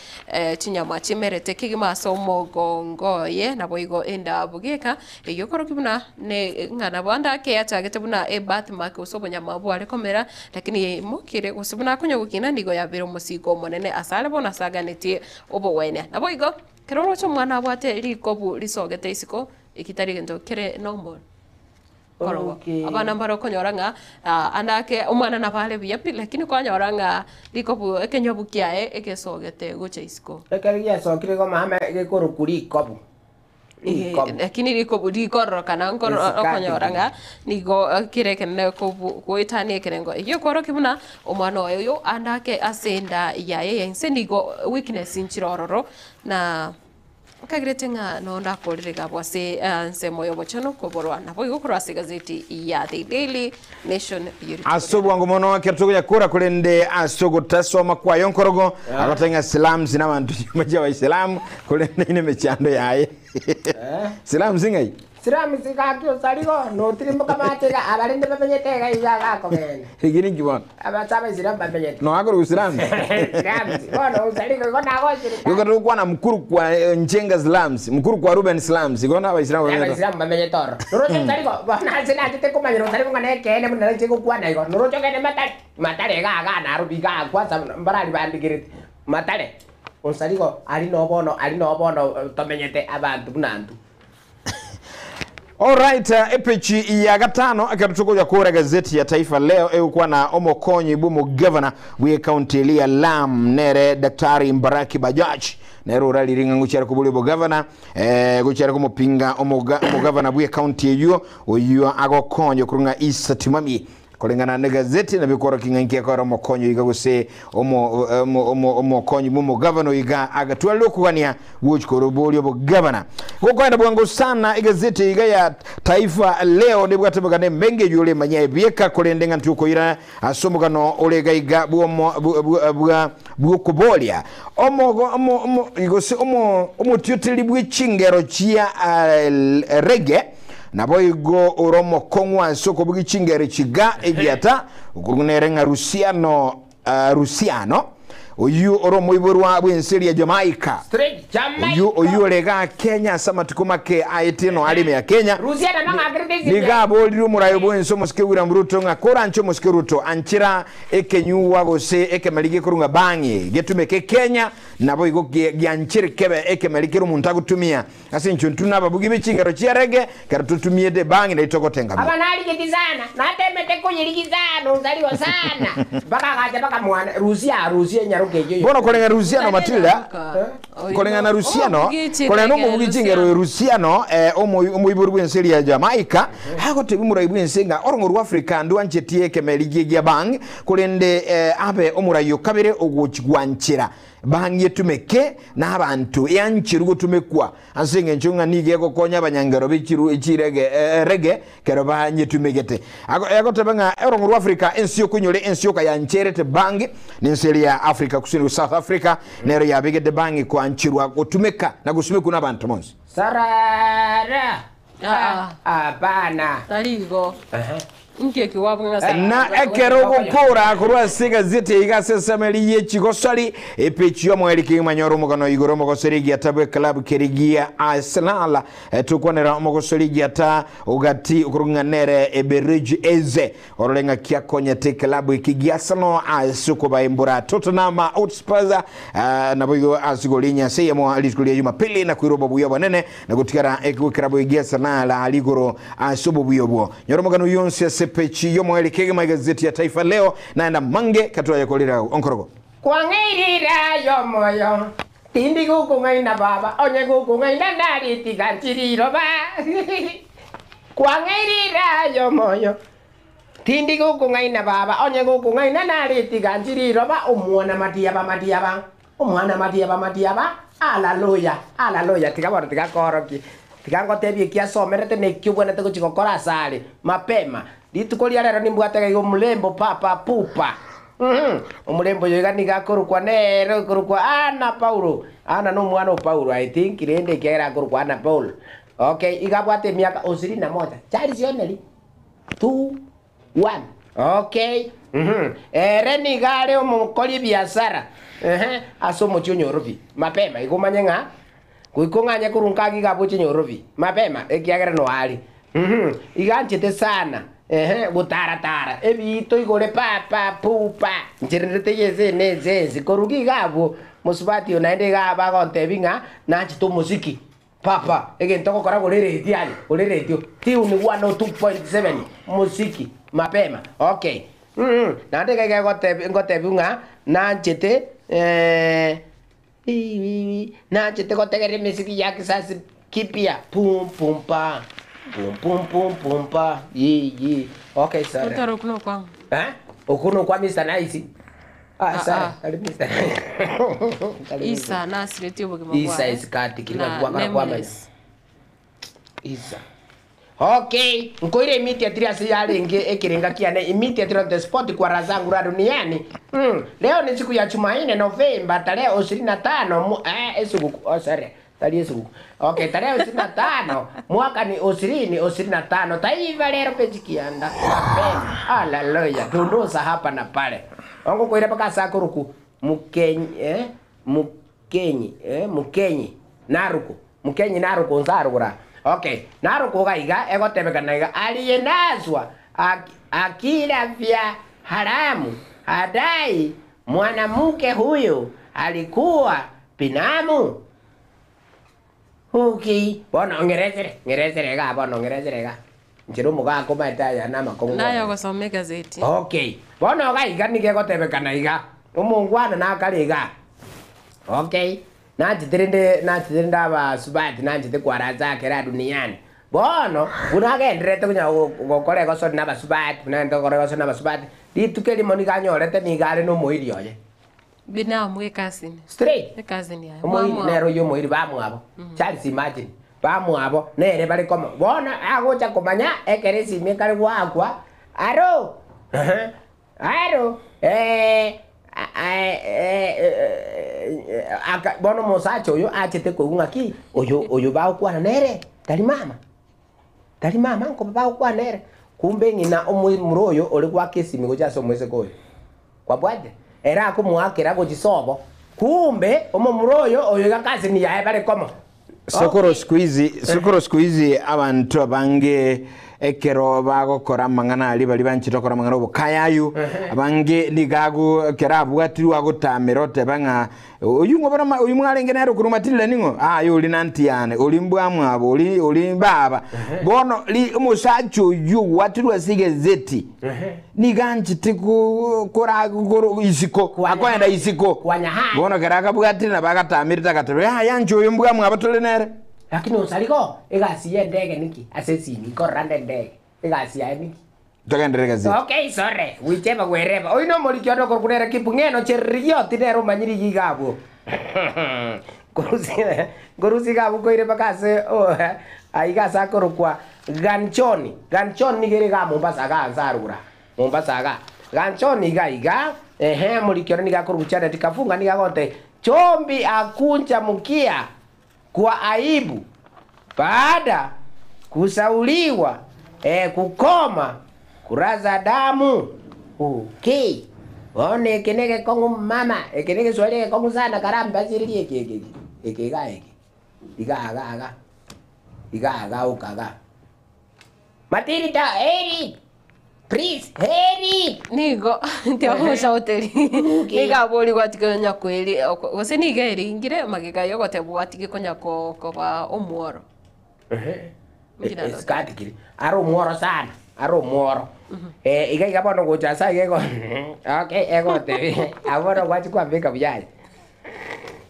chinyama chimerete kegima ase omogongo oye, naboigo endabu geka, eyio okorokia buna ne ng'a nabo ande ake yachagete buna ebirthmark gose obonyama bware komera, Lakini yaimokire, gose buna akonya gokina, nigo yabeire omosigo omonene asare bono ase aganetie obogwenia. Naboigo, ekero oroche omwana abwate rikobu risogete isiko, eki tari egento kere normal korobo. Okay. Abana mbare okonyora ng'a ande ake omwana nabo are buya pi, lakini kwanyora ng'a rikobu ekenyobu kiaye egesogete gocha isiko. Ekero giasokire igo mama gekorokwa rikobu. Rikobu. Lakini rikobu rikororokana nkoro Risikati okonyora ng'a buya. nigo kere ekenene kobu goetania ekerengo. Eyio ekworokia buna omwana oye oyo ande ake ase enda yaye ya inse nigo weakness nchire ororo na nkagerete ng'a nonde akorire iga abwo ase ensemo ya obochenu koborwa. Naboigo korwa ase egazeti ya The Daily Nation ye rituko Ase obwango mono ekero togoyakora korende ase ogotasoma kwaye nkorogo agoteba ng'a slums nabanto chinyomba chi'abaisilamu korende ine emechando yaye slums ng'ai? Slums gaki osarigo notirimboka amache iga abarende bamenyete iga iga gakogenda. Eki ninki bono? Ase abaisilamu bamenyete. Noa korwa slums? Slums bono osarigo igo nagochire Igo togokwana mkuru kwa Njenga slums, mkuru kwa Ruben slums, igo nabaisilamu bamenyete. Abaisilamu bamenyete ororo. Noroche otari go, bono ase nachete komanyera otari ng'a nekeene buna nainche gokwana igo. Noroche ogende Matare, Matare iga iga Nairobi iga kwanza mbarari bandigerete, Matare, osarigo aria noo bono aria noo bono tomenyete abanto buna intwe. Alright, epeji ya gatano ekero togocha kora gazeti ya Taifa Leo egokwana omokonyi bw'omogavana bw'ekaunti eria ya Lamu nere Daktari Mbaraki Bajaj nere orarire ng'a ngochiare koboria obogavana eh, gochiare komopinga omoga- omogavana bw'ekaunti eyio oyio agokonya korwa ng'a Issa Timami Koreng'ana negazeti nabo ekworokia ng'a inki ekore omokonyi oiga gose omo omo omo omokonyi bw'omogavana oiga agatwarire okogania gochia koroboria obogavana. Gokoenda bwango sana egazeti eye iga ya Taifa Leo nebwate emegano emenge eyio oremanye aye bieka korende ng'a ntiokoira ase omogano ore iga iga bw'omo bwa bwa bwa bw'okoboria omogo omo omo gose omo omotioteri bwe chingero chia reggae Naboigo ore omokong'u ase okobugia chingeri chiga egiata, okorwa nere ng'a Luciano, Luciano, oyio ore omoiborwa bw'ense eria Jamaica, Straight Jamaica. oyio oyio ore igaa Kenya ase amatuko make aetie no are ime ya Kenya, Luciano nong'akerete isiko nigo aborire omoraio bw'ense omosike William Ruto ng'a koranche omosike Ruto anchera ekenyugwa gose ekemeri gekorwa ng'a bang'i getumeke Kenya, naboigo gianchere kebe ekemeri kere omonto agotumia Ase inchwe intwe nababugi be chingero chia reggae, ekero totumiete ebang'i nario togotengamia. Aba narigeti sana, natemete koyerigi sana, onsarigo sana, mpaka agacha bakamwana, Rusia, Rusia enyaroka eyio Bono koreng'ana Rusiano Matilda, koreng'ana Rusiano, koreng'ana omobugi chingero oyo Rusiano, eh, omo- omoibori bw'ense eria ya Jamaica, agotebia omorai bw'ense ng'a orong'o rwa Africa ndwanchetie ekemeri gie gia bang, korende eh, abe omorai o kabere ogochi gwanchera Bang'etumeke nabanto eancherwe gotumekwa ase engencho ng'a nigo egokonya abanyangero be chiru chirege rege kero banyetumegete. Ago egoteba ng'a orongo rwa Africa ense yokoinyora ense yoka yancherete bangi nense eria ya Africa Kusini gose South Africa nero yabegete bangi koancherwa gotumeka na gosumekwa nabanto bonsi. Sarara! Aa. Hapana. Tari igo. Inki eki kwabuna ng'a Na ekero ogokora korwa ase egazeti eye iga ase ensemo eria ye chigosori, epeji y'omoerio kegima nyora omogano igoro omogosori egiata bw'eklabu keria gia Arsenal. Tokwanera omogosori egiata ogati okorokwa ng'a nere Eberechi Eze orore ng'aki akonyete eklabu eke gia Arsenal ase okobaembora Tottenham Hotspurs naboigo ase igoro ri'enyasi eyemo rituko ria Jumapili na koira obobuya obonene na gotigara ekegokerabwo egi'Arsenal aria igoro ase obobuya obwo. Nyora omogano oyio onsi ase pechi y'omoerio kegima egazeti ya Taifa Leo, naende amange katwayakorire agwo. Onkorogo. Kwang'eirire aye omoyo, tindi gokong'aina baba, onye gokong'aina naritiga nchiriroba. Kwang'eirire aye omoyo, tindi gokong'aina baba, onye gokong'aina naritiga nchiriroba, omwana matiaba matiaba. Omwana matiaba matiaba, Halaluya, halaluya, tiga bono tiga nkoorokie, tiga ngotebie eki asomerete na eki obwenerete gochia gokora asare, mapema. Rituko ria rero nimbwate iga iga omorembo papa pupa. Mhm. Omorembe oyo iga nigo akorokwa nere okorokwa Anna Paulo. Anna nomwana o Paulo I think rende ekiagera akorokwa Anna Paul. Okay, iga abwate emiaka ishirini na moja. Charles Oneri, 2, 1. Okay. Mhm. Ere nigo are omokori ebiasara ehe, ase omochie o Nyorobi. Mapema igo omanye ng'a goika ong'anye korwa nkaga iga abochie Nyorobi. Mapema ekiagera noari. Mhm. Iga anchete sana ehe, gotara-tara ebiito igore pa pa pu pa nchererete ense ene ense ense koruga iga abwo mosubati oyo naende iga bagontebia ng'a nachete omosiki. Papa, egento ogokora gora eredio aye, gora eredio, tune 102.7 muziki mapema, okay. Mm, naende iga iga egotebi ngotebiwa ng'a nanchete nanchete gotegerera emesiki ya kizazi kipya, pum pum pa, pum pum pum pum pa, ye ye, okay sorry. Otaro okwo nokwang'o. Eh, okwo nokwa Mister Nice. Ah, sorry, Ah, ah. tari Mr. Tari Mr. Isa nasiretie obogima Isa bwaye isikati kiri na gwakora kwamanya. nameless. Isa. Okay, nkoire immediately ase yarenge ekerenga kiane immediately on the spot kwa razangu la duniani. Mm. Leo ni siku ya Jumanne Novemba tarehe 25 mu, eh, esuguku. Oh, sorry. Tari esuguku. Okay, tarehe 25 mwaka ni 2025 taifa lero peji kianda. Mapema. Hallelujah. Dundusa hapa na pale. Ongo koira paka sakuruku mukenyi eh mukenyi eh mukenyi naruku mukenyi naruku nsarugura. Okay, naruku gaiga egotebekana iga aliyenaswa ak, akila vya haramu hadai mwanamke huyu alikuwa binamu. Okay, bono ng'eresere, ng'eresere iga bono ng'eresere iga. Nchera omogaka omanyete aya na amakong'u Naye bono. ogosoma egazeti. Okay, bono iga iga nigo egotebekana iga, omongwana nakare iga. Okay, nachete rende nachete rende abasubati nachete kwaransa kera duniani. Bono, buna agendererete konya gokora egosori na abasubati, buna agendererete gokora egosori na abasubati, rituko erimo nigo anyorete nigo are na omoiri oye. Binamu ekasini. Straight. Ekasini yaye. Omoiri Bamwabo. nere oyio omoiri bamwabo. Charles imagine. Bamwabo nere bare komo. Bono agocha komanya ekero esimi ekare goakwa aro. Ehe. Aro. Eh aka bono omosacha oyo achete koigwa ng'aki oyo oyo bagokwana nere tari mama. Tari mama nkoba bagokwana nere. Kumbe ng'ina omomura oyo ore goaka esimi gochia ase omoiseke oyo. Kwabwate? Ere akomoakera gochia sobo. Kumbe omomura oyo oyo iga cousin yaye bare komo. Sokoro siku hizi, sokoro siku hizi abanto abange ekero bagokora amang'ana aria baria banchete gokora amang'ana obokayayu abange nigo ago ekero abwatirwe agotamera oteba ng'a oywo ng'o bono oywo mwarenge nere okorwa matirira ning'o aye ori na aunty yane ori mbwa mwabo ori ori baba bono ri omosacha oywo ogwatirwe ase egazeti nigo anchete ko kora koro isiko akoenda isiko Kwanya bono ekero akabwatire nabo agatamerete agateba yaya inche oyo mbwa mwabo tore nere. Lakini osarigo egasi ya endege niki ase esimi nkorora nde endege egasi yaye niki. Togenderere egazeti. Okay sorry wicheba gwereba oyo nomoriki onde okorokwa nere Kipng'eno Cheririot nere omanyire iga iga abwo nkorusia iga abwo nkoire mpaka ase aiga ase akorokwa Ganchoni Ganchoni nigo ere igaa Mombasa igaa nse arure Mombasa igaa Ganchoni iga iga ehe omoriki one nigo akorokwa Janet Kafunga nigo agontebia Chombi akunja mkia kwa aibu baada kusauliwa eh, kukoma kuraza damu okay bono eke na egekong'u mama eke na egeswahili egekong'u sana karambasirerie eke eke eke eke iga eke iga iga iga iga iga oka iga Matilda heri please heri Nigo ntiagochaoteri Okay. nigo abori gwatiga konya koeri gose nigo eringire magega ya ogoteba gwatige konya koba omworo. Esikati kiri are omworo sana are omworo eh, iga iga bono gocha ase iga ego okay egotebi abwo bono gwachi kwambeka buya aye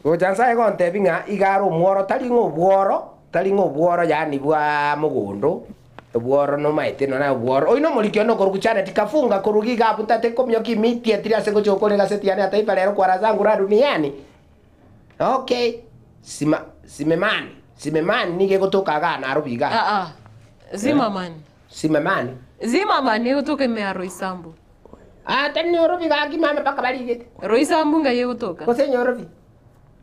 gocha ase egontebi ng'a iga are omworo tari ng'a obworo tari ng'a obworo yaani bwa mogondo obworo nomaete nonye obworo oywo na omoriki one okorokwa Janet Kafunga korwa iga abwo ntate komioka immediately ase ngocha gokora egaseti yane ya Taifa Lero kwara zangu la duniani okay sima simemani simemani nigo egotoka igaa Nairobi igaa Ah ah. Zimmerman. simemani Zimmerman egotoka ime ya Roysambu. Ah, tari Nyorobi gaki mama mpaka barigete. Roysambu ng'ai egotoka? Gose Nyorobi.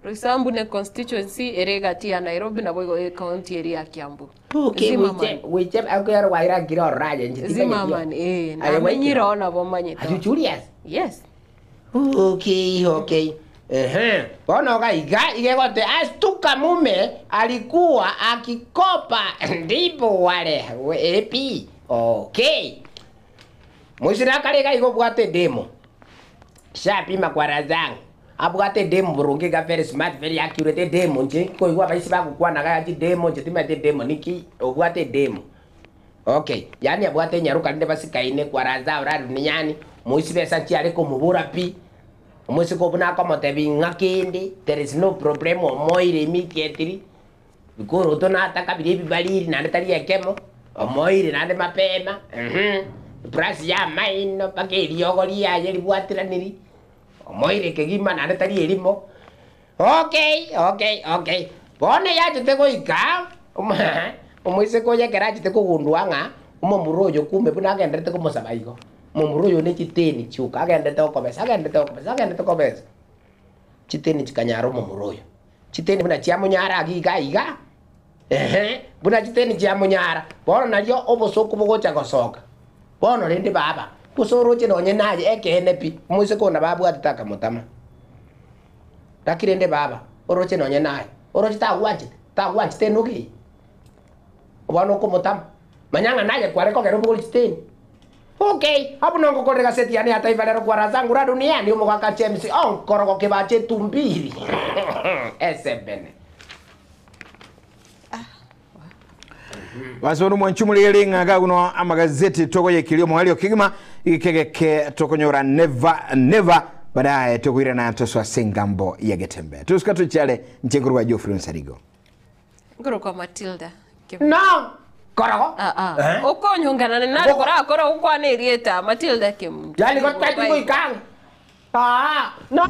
Roysambu ne constituency ere egati ya Nairobi nabo igo ecounty eria ya Kiambu. Okay, Zimmerman. goiche goiche akero gwairakire ororo aye inche timanyeti. Zimmerman, eh, Aye namenyire gwaikire. oo nabo manyete Aye oo. Julius. Yes. Okay, okay. Ehe. Bono iga iga igegote astuka mume alikuwa akikopa ndipo wale AP. Okay. Moisira kare iga igo obwate edemo. Shapima kwara zangu. Abwate edemo boronge iga very smart, very accurate edemo inche nkoigwa abaisi bagokwana iga chidemo inche timanyeti edemo niki, obwate edemo. Okay, yaani abwate enyaroka rinde basikaine kwara zao raruni yaani moisi besa nchiare komobora pi. Omoiseke obwo nakomotebia ng'a kende there is no problem omoire immediately. Bikoroto nataka biria ebibariri naende tari ekemo, omoeire naende mapema, uhum, ebrasi ya amaino mpaka eriogo riaye ribwatiraniri, omoeire kegima naende tari erimo. Okay, okay, okay. Bono eyachete goika, omo omoiseke oyo ekero achete kogundua ng'a omomura oyo kumbe buna agenderete komosaba igo, omomura oyo ne chiteni chioka agenderete gokobesa agenderete gokobesa agenderete gokobesa, chiteni chikanyara omomura oyo. Chiteni buna chiamonyara agwo iga iga, ehe, buna chiteni chiamonyara, bono nario obosooku bogocha gosoka. Bono rende baba, gose oroche nonye naye ekeene pi, omoiseke oo nabo abwatete akamotama. Naki rende baba, oroche nonye naye, oroche tagwanchete, tagwanchete enogo eye, bono okomotama, manya ng'a naye kware kogera obogori chiteni. Okay, abwo nongokorera egaseti yane ya Taifa Leo kwa Razangu la Duniani, omogaka James Onkorogo kebache etumbiri esebene. Basi bono mwanchi omorigereria ng'a iga buna amagazeti togoyekiria omoerio kegima egeke geke tokonyora never never baadaye tokoirana tosoa ase engambo ya getembe tosuka tochiare inche nkorwa Geoffrey Onsarigo. Nkorokwa Matilda. No! Korogo. Ah, ah. Eh? Okonyongana nare Goko- korakora gokwana erieta Matilda Kemunto. Yani gotati goika ang'e. Ah, no.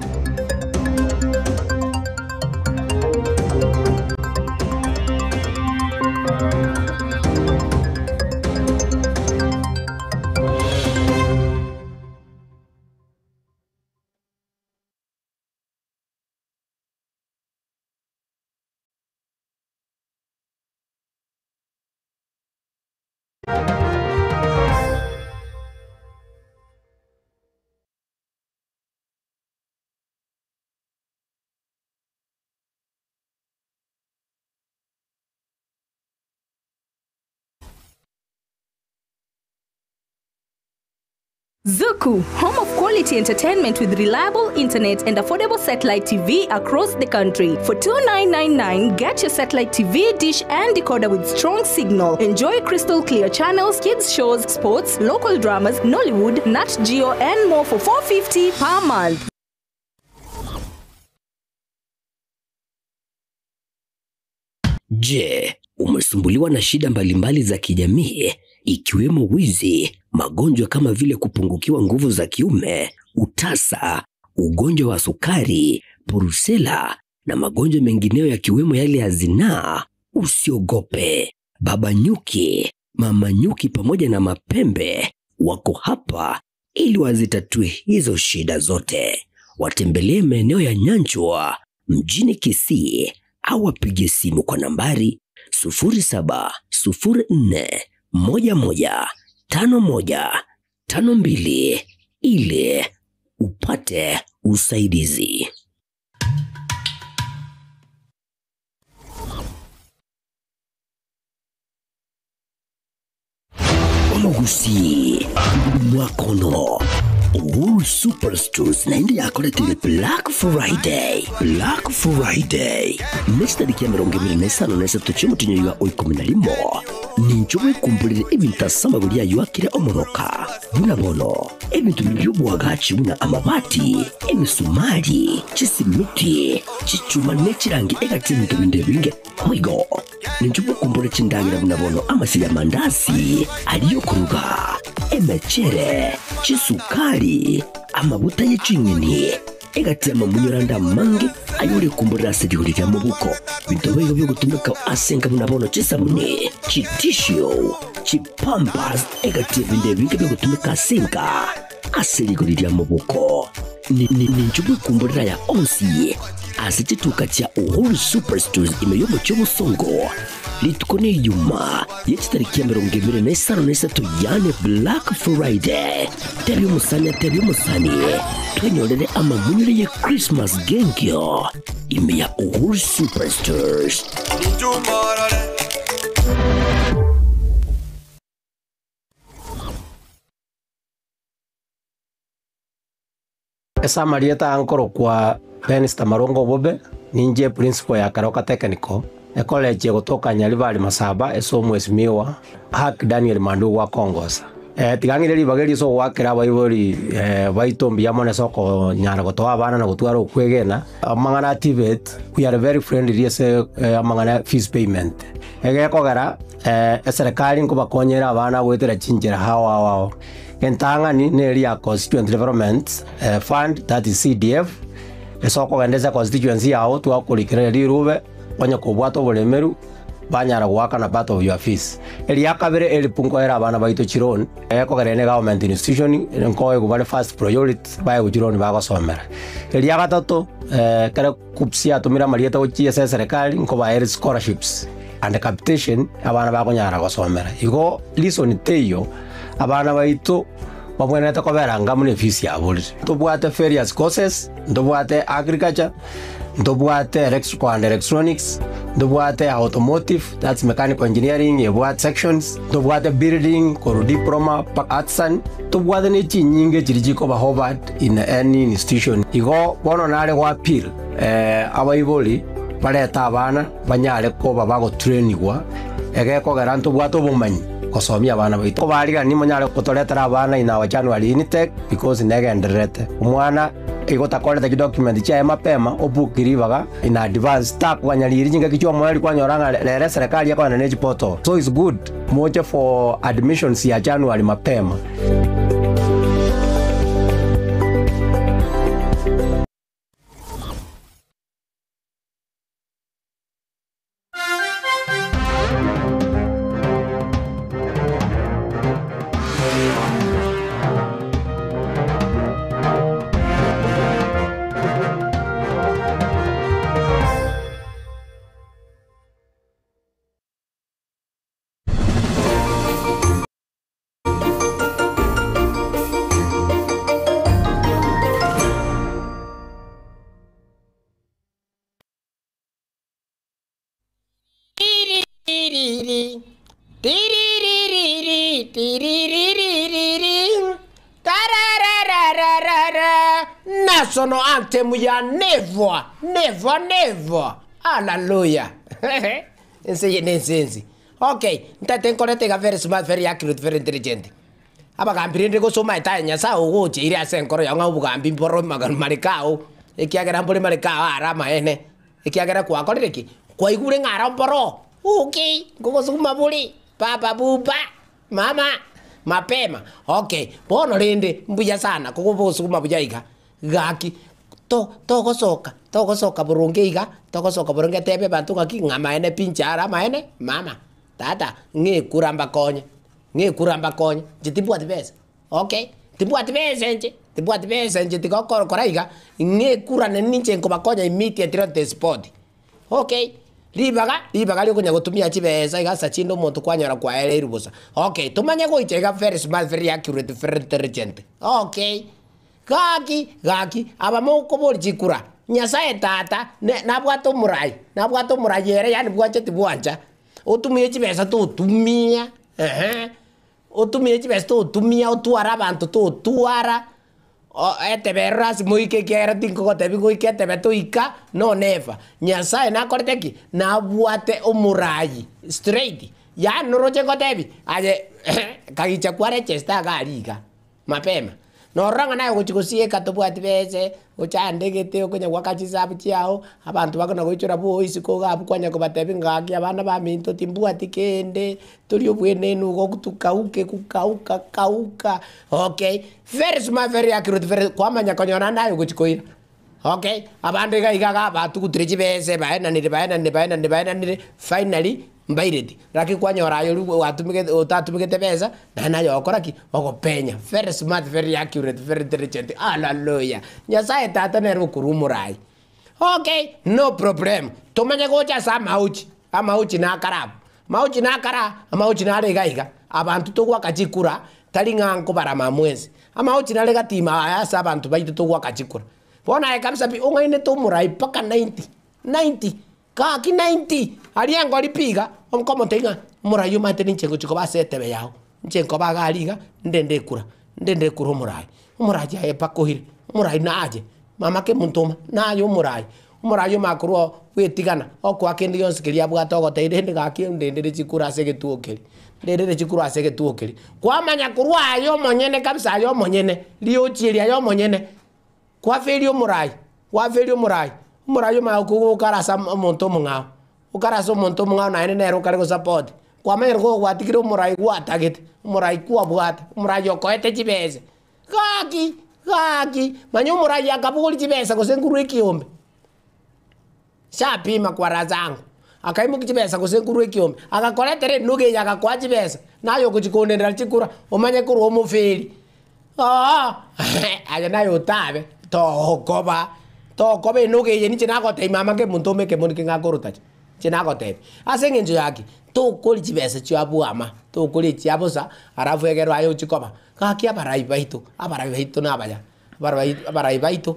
Zuku, home of quality entertainment with reliable internet and affordable satellite TV across the country. For 2999, get your satellite TV, dish and decoder with strong signal. Enjoy crystal clear channels, kids shows, sports, local dramas, Nollywood, Nat Geo and more for 450 per month. Je, umesumbuliwa na shida mbalimbali za kijamii ikiwemo wizi, magonjwa kama vile kupungukiwa nguvu za kiume, utasa, ugonjwa wa sukari, purusela na magonjwa mengineyo yakiwemo yale ya zinaa? Usiogope, Baba Nyuki, Mama Nyuki pamoja na Mapembe wako hapa ili wazitatue hizo shida zote. Watembelee maeneo ya Nyanchwa mjini Kisii au wapige simu kwa nambari 0704115152 ili upate usaidizi. Omogusi mwakono Uhuru Superstores naende yakoretire Black Friday Black Friday nesitariki ya 25 na chi'omotinyo iga o 11 nincho bwekumbulire ebinto ase amagori ayo akire omoroka buna bono ebinto biri by'obwagachi buna amabati emisumari chisimiti chichuma nechirangi egati ebinto binde ebinge oigo nincho bwekumbura chindagira buna bono amasiri amandasi ariyokuruga emechere chisukari amabuta yeching'eni egati amamunyoranda amange ayore kumburira ase rigori ria mobuko binto bigo byogotumeka ase enka buna bono chisabuni chitishu chipampas egati ebinto ebinge byogotumeka ase enka. ase rigori ria moboko. Ninchwo bwekumborera aya onsi ase chituka chia Uhuru Superstores ime y'omochie obosongo. Rituko neyuma ye chitariki emerongo ebere na isano na isato yaani Black Friday. Tebia omosani atebie omosani twenyorere amamunyore ye Christmas genkio ime ya Uhuru Superstores. Ase amarieta aya nkorokwa Benster Marongo Obobe, ninche principal ya Keroka Technical, ecollege egotoka Nyaribari Masaba ase omwesimiwa Hack Daniel Mandugu akongosa. Tiga ng'ire ribaga eri ase ogoakera abaibori baito mbuya mono ase okonyara gotoa abana na gotwara okwegena, amang'ana a TVET we are very friendly ase amang'ana ya fees payment. Egekogera eserekari nkobakonyera abana goetera chinchera ao ao ao. Entang'ani neri ya Constituent Development Fund, that is CDF, ase okogenda ase econstituency yao twakorikera rirube onye kobwate oboremeru banyara goakana part of your fees. Eria kabere help nkoera abana baito chiloan, ekogera ere ne government institution nkoegwa bare first priority baegwe chiloan bagosomera. Eria gatato ekero KUCCPS yatomire amarieta gochia ase eserekari nkobaere scholarships and capitation abana bakonyara gosomera. Igo reason teiyo Abana baito babwenerete kobera anga buna efisi yaborire. Ntobwate various courses, ntobwate agriculture, ntobwate electrical and electronics, ntobwate automotive, that's mechanical engineering ebwate sections, ntobwate building korwa diploma mpaka artisan, ntobwate ne chinyinge chiria chikoba hovered in any institution. Igo bono nare go appeal abaibori barete abana banyare koba bagotrainigwa egekogera ntobwate obomanyi. Gosomia abana baito. Kobarigani monyare gotoretera abana in our January intake because negendererete. Omwana igo otakorete chidocument chiaye mapema obook ribaga in advance takoganya riiri chingaki chiomoerio kwanyora ng'a rero eserekari ekogenda ne chiportal. So it's good moche for admissions ya January mapema. Tiririri, tiririri, tiririri, tararararara. National anthem ya never, never, never. Hallelujah. Ense eye nense ense. Okay, ntaete nkorete iga very smart, very accurate, very intelligent. Abagambi rende gose omaete aye Nyasae ogocheire ase enkoro yao ng'a obogambi mboro magana mariko ao, ekiagera mbore mariko ao are amaene. Ekiagera gwakorire ki? Kwaigure ng'a aro mboro okay, nkogosuguma bore, baba buba, mama, mapema, okay. Bono rende mbuya sana kogobosuguma buya iga, gaki to togosoka togosoka boronge iga, togosoka boronge tebe abanto ng'aki ng'a amaene pi inche are amaene, mama, tata, ng'a ekura mbakonye, ng'a ekura mbakonye, inche timbwati besa. Okay, timbwati besa inche, timbwati besa inche tiga okoro iga, ng'a ekura nere ninche nkobakonya immediately on the spot. Okay, ribaga, ribaga riokonya gotumia chibesa iga asa chinde omonto kwanyora kwaereirwe bosa. Okay, tomanye goicha iga very smart, very accurate, very intelligent. Okay, gaki, gaki, aba mokoboria chikura, Nyasaye tata, ne nabwate omorai, nabwate omorai ere yaani bwancha tibwancha, otumie chibesa totumia, ehe. Otumie chibesa totumia, otware abanto totwara, etebe eroro ase moike ekiagera tinkogotebia goika etebe toika, no never. Nyasaye nakorete ki? Nabwate omorai straight, yaani noroche ngotebie, aye kagicha kwa register iga aria iga. Mapema. Norora ng'a naye ogochia gosieka tobwati bese, ochandegete okonya goaka chisabu chiao, abanto bakona goichora bwogo isiko iga abwo kwanya kobatebia ng'a gaki abana baminto timbwati kende, tori obwenenu igo tukauke kukauka kauka okay, very smart very accurate very kwamanya konyora naye ogochia koira. Okay, abande iga iga iga batugutire chibese baenanire baenanire baenanire baenanire, finally mbaireti. Lakini kwanyora aye oria gwatumegete otatumegete besa, naende naye ogokora ki? Ogopenya. Very smart, very accurate, very intelligent, hallelujah! Nyasaye tata nere okorwa omorai. Okay, no problem, tomanye gocha ase amaochi, amaochi nakare abwo, maochi nakare aa, amaochi nare iga iga, abanto togoaka chikura, tari ng'a nkobarama mwensi. Amaochi nare gatima aya ase abanto baito togoaka chikura. Bono aye kabisa pi, ong'ainete omorai mpaka ninety, ninety, gaki ninety, aria engori pi iga, nkomotebia ng'a omorai omanyete ninche ngochia koba ase etebe yago, inche nkoba iga aria iga, ndende ekura, ndende ekura omorai. Omorai aye mpaka oire, omorai naye, mama kemonto oma, naye omorai, omorai omanye korwa oo bwetigana, okoa kende gionsi keria abwate ogotebia rende gaki ndendere chikura ase egetuo keria, ndendere chikura ase egetuo keria. Kwamanya korwa aye omonyene kabisa aye omonyene, riochi eri aye omonyene, kwaferia omorai, kwaferia omorai, omorai omanye kogokara ase omonto omong'ao, okare ase omonto omong'ao naende nere okare gosupport, kwamanyire kogwatigire omorai gwatagete, omorai kwabwate, omorai okoete chibesa, gaki gaki, manya omorai akabogoria chibesa gose nkorwa ekiombe, shapima kwa raha zangu, akaimokia chibesa gose nkorwa ekiombe, agakoretera enuga eye agakoa chibesa, naye ogochia kondendera chikura, omanye korwa omoferi. Oo aye naye otabe, tokoba, tokoba enoga eye ninche nagotebia mama kemonto ome ekemoni ki ng'akorotacha, inche nagotebia. Ase eng'encho ya ki? Tokoria chibesa chia bwama, tokoria echia bosa, alafu ekero aye ochia koba, gaki abarai baito, abarai baito nabaya, abarai abarai baito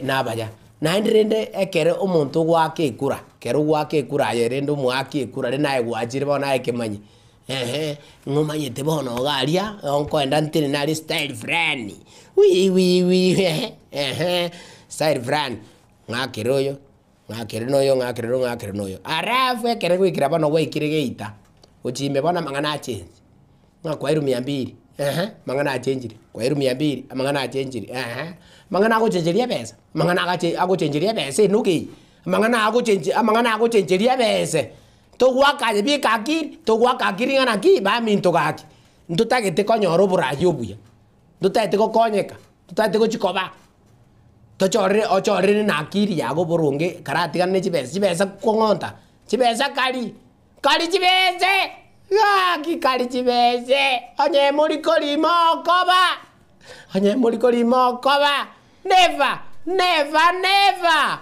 nabaya. Naende rende ekero omonto ogoaka ekura, ekero ogoaka ekura aye rende omoaki ekura rende naye gwachire bono aye kemanyi. Ehe, ng'omanyete bono iga aria, nkoenda ntenene aria style fulani, wii wii wii ehe, ehe, style fulani, ng'akere oyo, ng'akere na oyo, ng'akere na oyo, ng'akere na oyo. Alafu ekere goikera bono gwaikire geita, gochia ime bono amang'ana achengi, ng'a kwairwe mia mbili, ehe, amang'ana achenchire, kwairwe mia mbili, amang'ana achenchire, ehe, amang'ana agochencheria ebesa, amang'ana agache agochencheria ebesa enoka eye, amang'ana agochenche amang'ana agochencheria ebese. Togoaka aye bika akiri, togoaka akiri ng'a naki baminto gaki, ntotagete konyora oborayi obuya, ntotagete gokonyeka, ntotagete gochia koba, tochorere ochorere na akiri yago boronge karatigane ne chibesa, chibesa kong'onta, chibesa kari, kari chibese gaki kari chibese, onye mori korima okoba, onye mori korima okoba, never, never, never.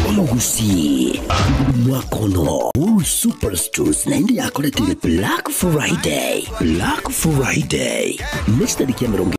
Omogusii mwaka ono Wool Superstores naende yakoretire Black Friday Black Friday ne chitariki emerongo.